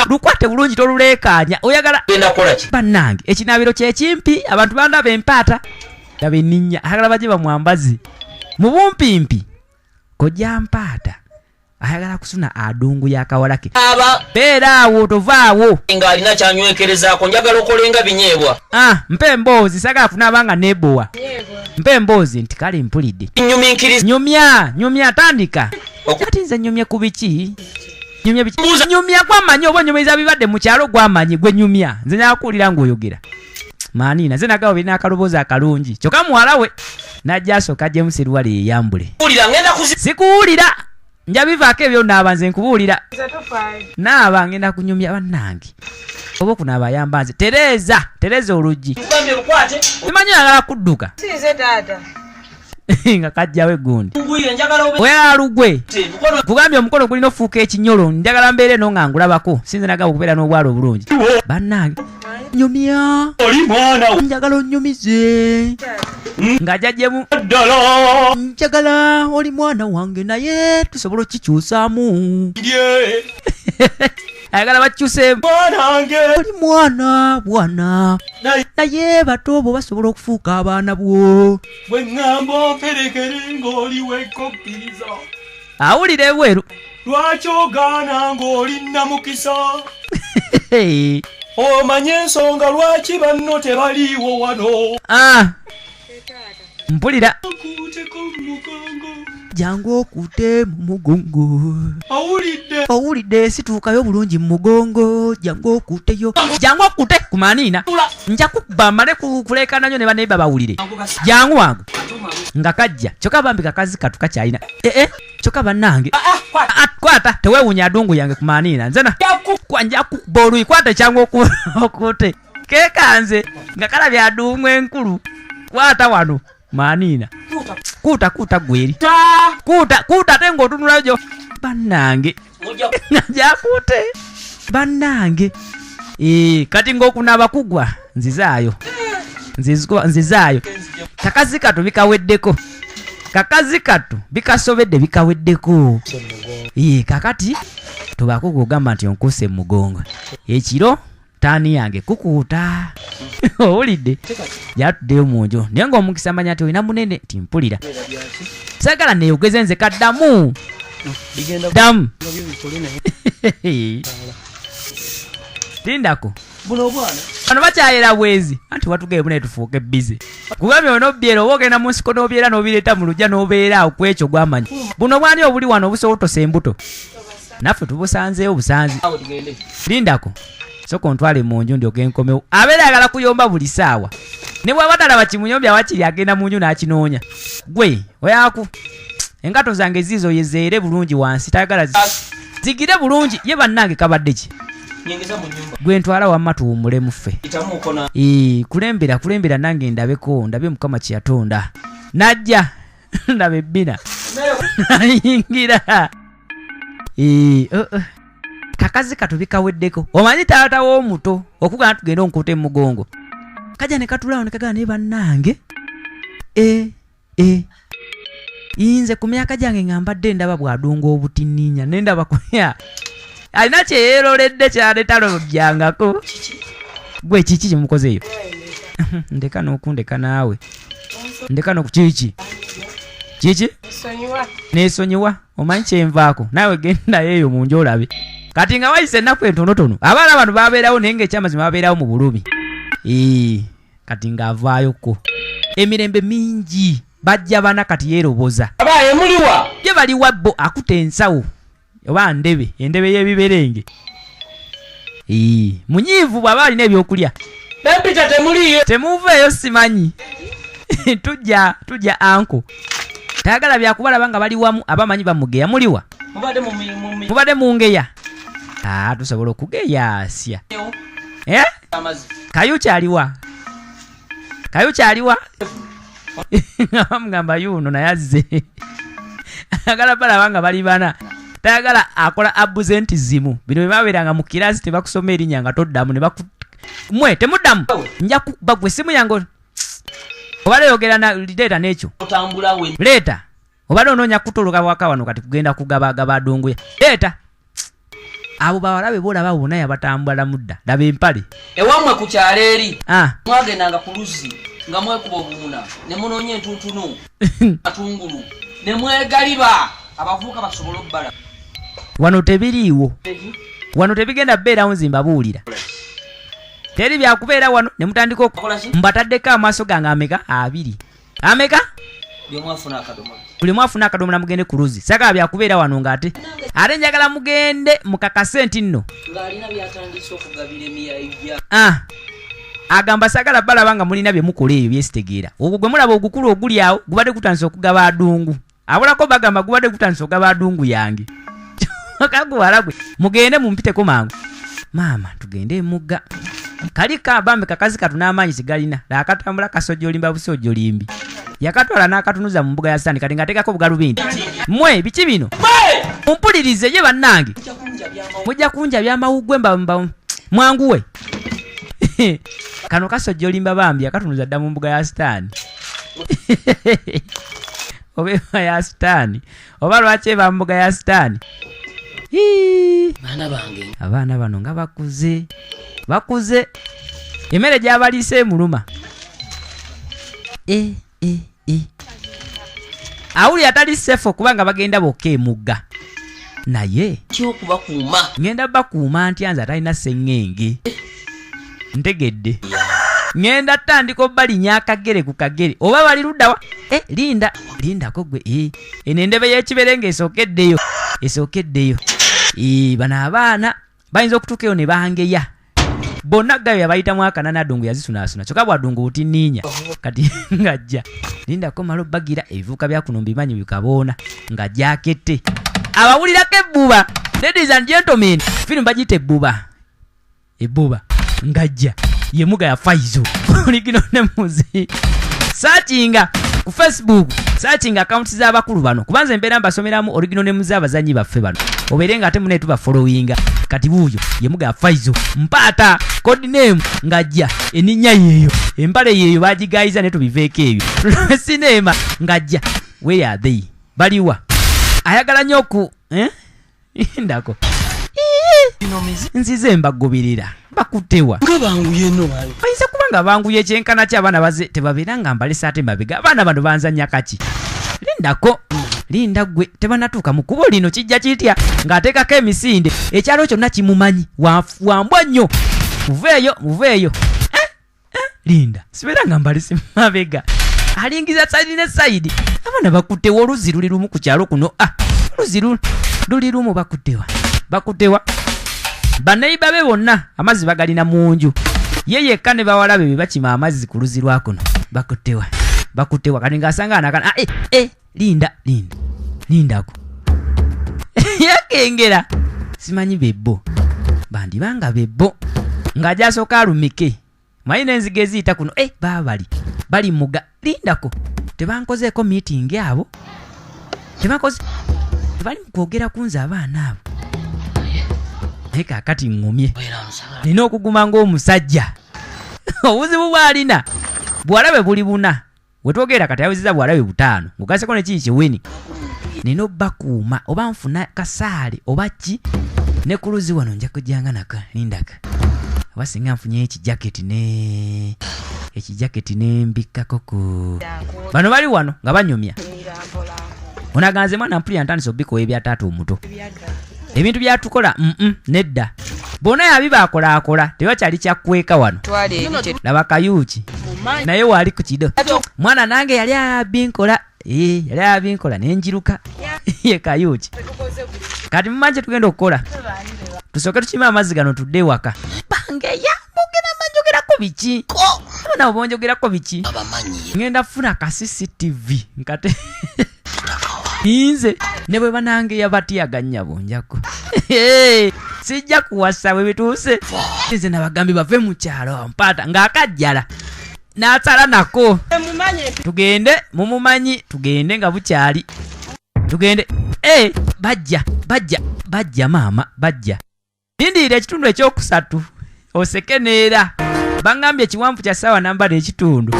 Lukwate bulungi toluleekaanya oyagala. Genda kukola ki? Bannange ekinaabiro kye kimpi abantu bandaba empaata. Laba enninnya ayagala bajje bamwambaze. Mu bumpimpi kojja mpaata. Ayagala kusuna adungu y'akawala ke. Beera awo tovaawo. Ng'alina kyanywekerezaako njagala okolenga binyeebwa. Mpa emboozi saagala kunaaba nga neebowa. Mpa emboozi nti kale mpulidde. Nnyumiikiriza. Nyumya tandika. Kati nze nnyumye ku biki? Nyumye biki? Nyumya gw'amanyi oba onyumiriza bibadde mu kyalo gw'amanyi gwe nyumya. Nze nyakuwulira ng'oyogera. Maaniina nze nagabo birina akaloboozi akalungi. Kyokka muwala we n'ajja asooka aggyemu seruwale yeeyambule. Sikuwulira. Nja bivaako ebyo naaba nze nkubuulira. Naaba ngenda kunyumya bannange. Oba okunaaba ayamba nze. Tereeza oluggi. Simanyi ayagala kudduka. Nga kajjawo eggundi. Oyagala lugwe. Kugambye omukono gulina ofuuka ekinyolo. Njagala mbeere eno nga ngulabako. Sinze nagaba okubeera n'obwala obulungi. Bannange. Nyumya. Njagala onnyumize. Ng'ajjajjemu. Njagala oli mwana wange naye tusobola okukikyusaamu. Ayagala bakyuseemu. Oli mwana bwana. Naye bato bo basobola okufuuka abaana bwo. Bwe ŋŋamba omperekere ng'oli wekkokkiriza. Awulira ebweru. Lwaki ogaana ng'oli namukisa? Omanye ensonga lwaki banno tebaliiwo wano. Mpulira. Jangu okute mu mugongo. Owulidde. Owulidde situukayo bulungi mu mugongo. Jangu okuteyo. Jangu okute ku maniina. Nja kukuba mmale kuleekaana nnyo ne baneiba bawulire. Jangu wangu. Nga kajja. Kyokka bambi kakazi katu kakyalina. Kyokka bannange. Kwata teweewuunya adungu yange ku maniina. Nze na nja kukuba oluyi. Kwata kyangu okute. Keekanze nga kalabye adungu enkulu. Kwata wano. Maniina. Kuuta kuuta gweri. Kuuta kuuta ate ng'otunulayo gyo. Bannange. Njakute. Bannange. Kati ng'okunaaba kugwa nzizaayo. Nzizaayo. Kakazi katu bikaweddeko. Kakazi katu bikasobedde bikaweddeko. Kakati tobaako gw'ogamba nti onkuse mu mugongo. Ekiro taani yange kukuuta. Owulidde. Yatuddeyo mu nju. Naye ng'omukisa manya nti olina munene nti mpulira. Saagala neeyogeze nze kaddamu. Ddamu. Tindako. Bano bakyayera bwezi. Anti watugeye bune tufuuke busy. Kugambye onobbyera oba ogenda mu nsiko n'obyera n'obireeta mu luggya n'obeera awo ku ekyo gw'amanyi. Buno bwani obuli wano obusobola otosa embuto. Naffe tubusanzeewo busanzi. Lindako. Soko ntwale mu nju ndyoke nkomewo. Abeera ayagala kuyomba buli ssaawa. Ne bw'aba talaba kimuyombya wakiri agenda mu nju n'akinoonya. Gwe oyaku engato zange ziizo yezeere bulungi wansi tayagala zigire bulungi ye bannange kabadde ki? Gwe ntwala wamma tuwummule muffe. Kulembera kulembera nange ndabeko ndabe Mukama kye yatonda. Najja ndaba ebbina. Nayingira. Kakazi katu bikaweddeko. Omanyi taata w'omuto okugamba tugende onkuute mu mugongo. Kajja ne katulaawo ne kagamba naye bannange. Nze ku myaka gyange nga mbadde ndaba bw'adunga obutininya ne ndaba alina kye yeeroledde kyaleeta lojjangako. Gwe kiki kye mukozeeyo? Ndeka n'okundeka naawe. Ndeka n'oku kiki? Kiki? Neesonyiwa. Omanyi kye nvaako. Naawe gendayo eyo mu nju olabe. Kati nga wayise ennaku entonotono abaana bano babeerawo naye ng'ekyamazima babeerawo mu bulumi. Kati ng'avaayoko. Emirembe mingi bajja bana kati yeeroboza. Abaye muliwa. Ye baliwa bo akuta ensawo oba ndebe endebe y'ebiberenge. Munyiivu bw'aba alina ebyokulya. Bempita temuliyo. Temuveeyo simanyi. Tujja anko. Tayagala byakubalaba nga bali wamu abamanyi bamugeya muliwa. Mubadde mungeya. Tusobola okugeya asya. Kayu kyaliwa. Kayu kyaliwa. Bamugamba yuno naye azze. Ayagala balaba nga bali bana. Tayagala akola absentism. Bino bwe babeeranga mu kirasi tebakusoma erinnya nga toddamu ne baku mwe temuddamu. Nja kukuba gwe essimu yange. Obadde oyogera na leeta n'ekyo. Leeta. Obadde onoonya kutoloka waka wano kati kugenda kugabagaba adunguya. Leeta. Abo bawala be boolaba bonna yabatambula mudda. Laba empale. Ewammwe ku kyalo eri. Mwagendanga ku luzzi nga mwekuba obuwuna ne munoonya entuntunu atungulu ne mwegaliba abavubuka basobole obbala. Wano tebiriiwo. Wano tebigenda bbeerawo nze mbabuulira. Teri byakubeera wano ne mutandika mbataddeko amaaso gange ameka? Abiri. Ameka? Buli mwafuna akadomola mugende ku luzzi. Saagala byakubeera wano ng'ate. Ate njagala mugende mukakase nti nno. Ng'alina by'atandise okugabira emiyayija. Agamba saagala balaba nga mulina bye mukola ebyo byesitegeera. Ogwo gwe mulaba ogukulu oguli awo gubadde gutandise okugaba adungu. Abulako bagamba gubadde gutandise okugaba adungu yange. Kaguwala gwe. Mugende mumpiteko mangu. Maama tugende emugga. Kali kabambe kakazi katu n'amaanyi sigalina. Akatambula kasojja olimba busojja olimbi. Yakatwala n'akatunuza mu mbuga ya Sitaani kati ng'ateekako bugalubindi. Mmwe biki bino? Mumpulirize ye bannange. Mujja kunja byamawuggwe mba mwanguwe. Kano kasojja olimba bambi akatunuza dda mu mbuga ya Sitaani. Oba eba ya Sitaani. Oba lwaki eba mbuga ya Sitaani? Abaana bano nga bakuze. Bakuze. Emmere gy'abaliisa emuluma. Awulira tali safe kubanga bagenda bokka emugga. Naye Kyokubakuuma. Ngenda bakuuma ntya nze atalina sseŋŋenge? Ntegedde. Ngenda tandika obbalinya akagere ku kagere. Oba bali ludda wa? Linda, lindako gwe. Eno endebe y'ekiberenge esookeddeyo. Esookeddeyo. Bano abaana bayinza okutuuka eyo ne bangeya. Bonna gayo yabayitamu akanana Ddungu yazisunaasuna. Kyokka bwa Ddungu butinniinya. Kati ng'ajja. Lindako malo bagira ebivuka bya kuno mbimanyi bikaboona. Ng'ajja akette. Abawulirako ebbuba. Ladies and gentlemen, firimu bagiyita ebbuba. Ebbuba ng'ajja. Ye muga ya Faizo. Oligino ne muzi. Searchinga ku Facebook, searchinga accounts z'abakulu bano. Kubanza embeera mbasomeramu original ne muzi abazannyi baffe bano. Obeere nga ate mune tuba followinga. Kati wuuyo ye muga ya Faizo. Mpaata code name ng'ajja. Erinnya yeeyo. Empale yeeyo bagigayiza ne tubiveeko ebyo. Sinema ng'ajja. Where are they? Baliwa. Ayagala nnyo ku, Ndako. Nzize mbagobirira. Bakuttewa. Nga banguye nno bali. Bayinza kuba nga banguye kyenkana ki abaana baze tebabeera nga mbalese ate mabega. Abaana bano banzannya kaki. Lindako. Linda ggwe tebanatuuka mu kkubo lino kijja kitya ng'ateekako emisinde. Ekyalo kyonna kimumanyi. Wambwa nnyo. Muveeyo, muveeyo. Linda. Sibeera nga mbalese mabega. Alingiza sayidi ne sayidi. Abaana bakuttewa oluzzi luli lumu ku kyalo kuno. Oluzzi luli lumu bakuttewa. Bakuttewa. Baneiba be bonna amazzi bagalina mu nju. Ye yekka ne bawala be bakima amazzi ku luzzi lwa kuno. Bakuttewa. Bakuttewa. Kati ng'asanga anakana. Linda, linda. Lindako. Yakengera. Simanyi bebbo. Bandibanga bebbo. Ng'ajja alumike. Manyi n'enzige eziyita kuno. Baabali. Bali muga. Lindako. Tebankozeeko meeting abo. Tebankoze. Tebali mu kwogera ku nze abaana abo. Naye kaakati ŋŋumye. Nina okuguma ng'omusajja. Obuzibu bw'alina buwala bwe buli buna. We twogera kati awezezza buwala bwe butaano. Ng'ogasseko ne kiri kiwini. Nina obbakuuma oba nfuna kasaale oba ki. Ne ku luzzi wano nja kujjanga nako. Lindako. Oba singa nfunyeyo ekijaketi ne ekijaketi ne mbikkako ku. Bano bali wano nga banyumya. Onaganze mwana mpulira ntandise obbikowa ebya taata omuto. Ebintu byatukola, nedda. Bonna yabibakolaakola, tebakyali kya kweka wano. Laba Kayuki. Naye waali ku kido. Mwana nange yali abinkola. Yali abinkola ne njiruka. Ye Kayuki. Kati mumanyi kye tugenda okukola. Tusooke tukime amazzi gano tudde ewaka. Bangeya, boogera banjogerako biki? Abaana bo bonjogerako biki? Ngenda kufuna ka CCTV nkate. Nze ne bwe banangeya batyaga nnyabo njako. Sijja kuwasa bwe bituuse. Nze nabagambye bave mu kyalo mpaata ng'akajjala. N'asala nako. Tugende mumumanyi, tugende nga bukyali. Tugende. Bajja, bajja, bajja maama, bajja. Lindirira ekitundu ekyokusatu oseke neera. Bangambye ekiwanvu kya ssaawa namba n'ekitundu.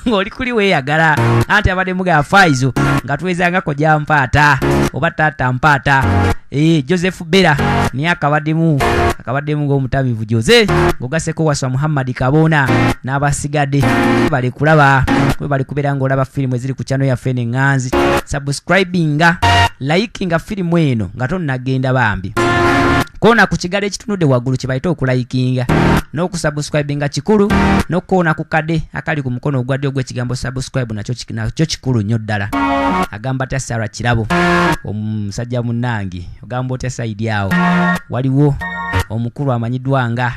Ng'oli kuli weeyagala. Anti abadde muga Faizo nga twezangako gya mpaata oba taata mpaata. Joseph Bera niye akabaddemu ng'omutamiivu Jose, ng'ogasseko Waswa Muhammad Kabona n'abasigadde. Bali kulaba, we bali kubeera ng'olaba firimu eziri ku channel yaffe eno eŋŋanzi. Subscribinga, likinga firimu eno nga tonnagenda bambi. Koona ku kigalo ekitunudde waggulu kye bayita okulayikinga n'okusubscribinga kikulu, n'okukoona ku kade akali ku mukono ogwa ddyo ogw'ekigambo subscribe nakyo kikulu nnyo ddala. Agamba atya Sarah Kirabo, omusajja munnange, ogamba otya sayidi awo? Waliwo omukulu amanyiddwa nga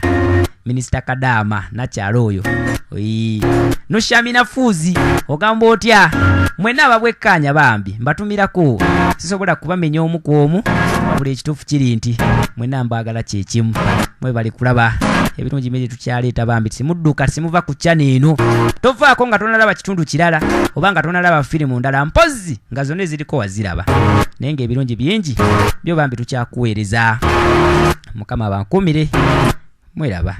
Minisita Kadaama nakyalo oyo. Oyi. Nushamina Fuzi, ogamba otya? Mwenna ababwekkaanya bambi mbatumirako, sisobola kubamenya omu ku omu, wabula ekituufu kiri nti mwenna mbaagala kye kimu. Mwebale kulaba ebirungi bingi tukyaleeta bambi, simudduka simuva ku channel eno. Tovaako nga tonalaba kitundu kirala oba nga tonalaba firimu ndala, mpozzi nga zonna eziriko waziraba. Naye ng'ebirungi bingi byo bambi tukyakuweereza. Mukama abankuumire, mweraba.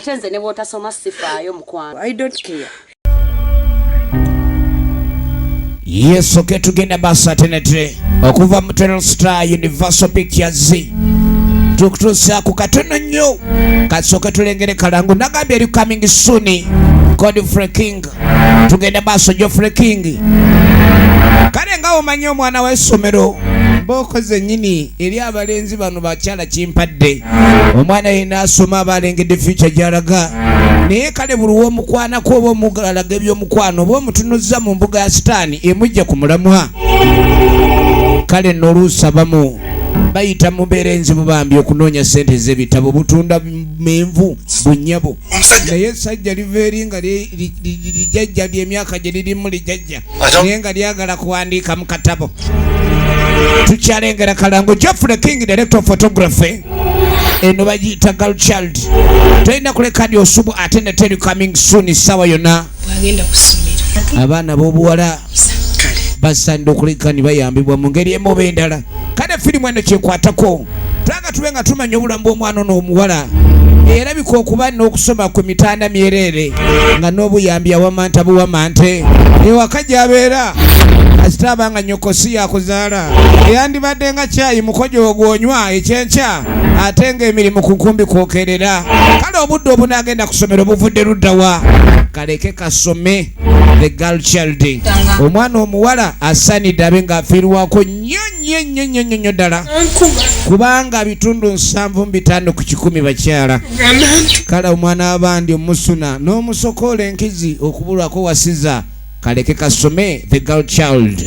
Ate nze ne bw'otasoma sifaayo, mukwano. I don't care. Yes, okay, tugenda maaso ate nate okuva mu Telstar Universal Pictures tukutuusaku katono nnyo. Kasooke tulengere kalangu nagambye eri coming soon, Godfrey King. Tugenda maaso, Geoffrey King. Kale nga omanyi omwana w'essomero mbooko zennyini eri abalenzi bano bakyala kimpadde omwana yenna asoma aba alengedde future gy'alaga, naye kale buli w'omukwanako oba omugalaga ebyomukwano oba omutunuza mu mbuga ya sitaani emujja ku mulamwa. Kale nno oluusi abamu bayita mu mbeera enzibu bambi okunoonya ssente z'ebitabo, butunda menvu bunnyabo, naye essajja liva eri nga lijajja ly'emyaka gye lirimu lijajja, naye nga lyagala kuwandiika mu katabo. Tukyalengera kalango. Geoffrey King, director of photography. Eno bagiyita Girl Child. Tolina kuleka ndi osubu ate ne teri coming soon sawa yonna. Bwagenda ku ssomero. Abaana b'obuwala basaanidde okuleka ne bayambibwa mu ngeri emu oba endala. Kale firimu eno kyekwatako twanga tube nga tumanya obulamu bw'omwana ono omuwala erabika okuba n'okusoma ku mitanda myereere nga n'obuyambi awamanta buwamante ewaka gy'abeera, kasita aba nga nnyoko si yakuzaala eyandibadde nga kyayi mukojo ogwonywa ekyenkya ate ng'emirimu ku nkumbi kwokerera. Kale obudde obunaagenda ku ssomero buvudde luddawa? Kaleke kasome. The girl child, omwana omuwala asaanidde abe ng'afiirwako nnyo nnyo nnyo nnyo nnyo nnyo ddala, kubanga 75% bakyala. Kale omwana w'abandi omusuna n'omusokoola enkizi okubulwako wasiza. Kaleke kasome. The Girl Child,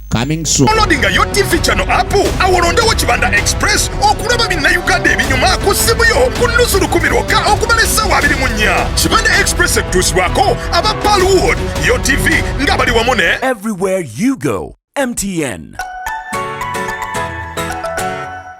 coming soon. Downloadinga yo TV channel app, awolondewo Kibanda Express okulaba Bannayuganda ebinyuma ku ssimu yo ku nusu lukumi lwokka okumala essaawa 24. Kibanda Express ekutuusibwako aba Palwood, yo TV nga bali wamu ne Everywhere you go, MTN.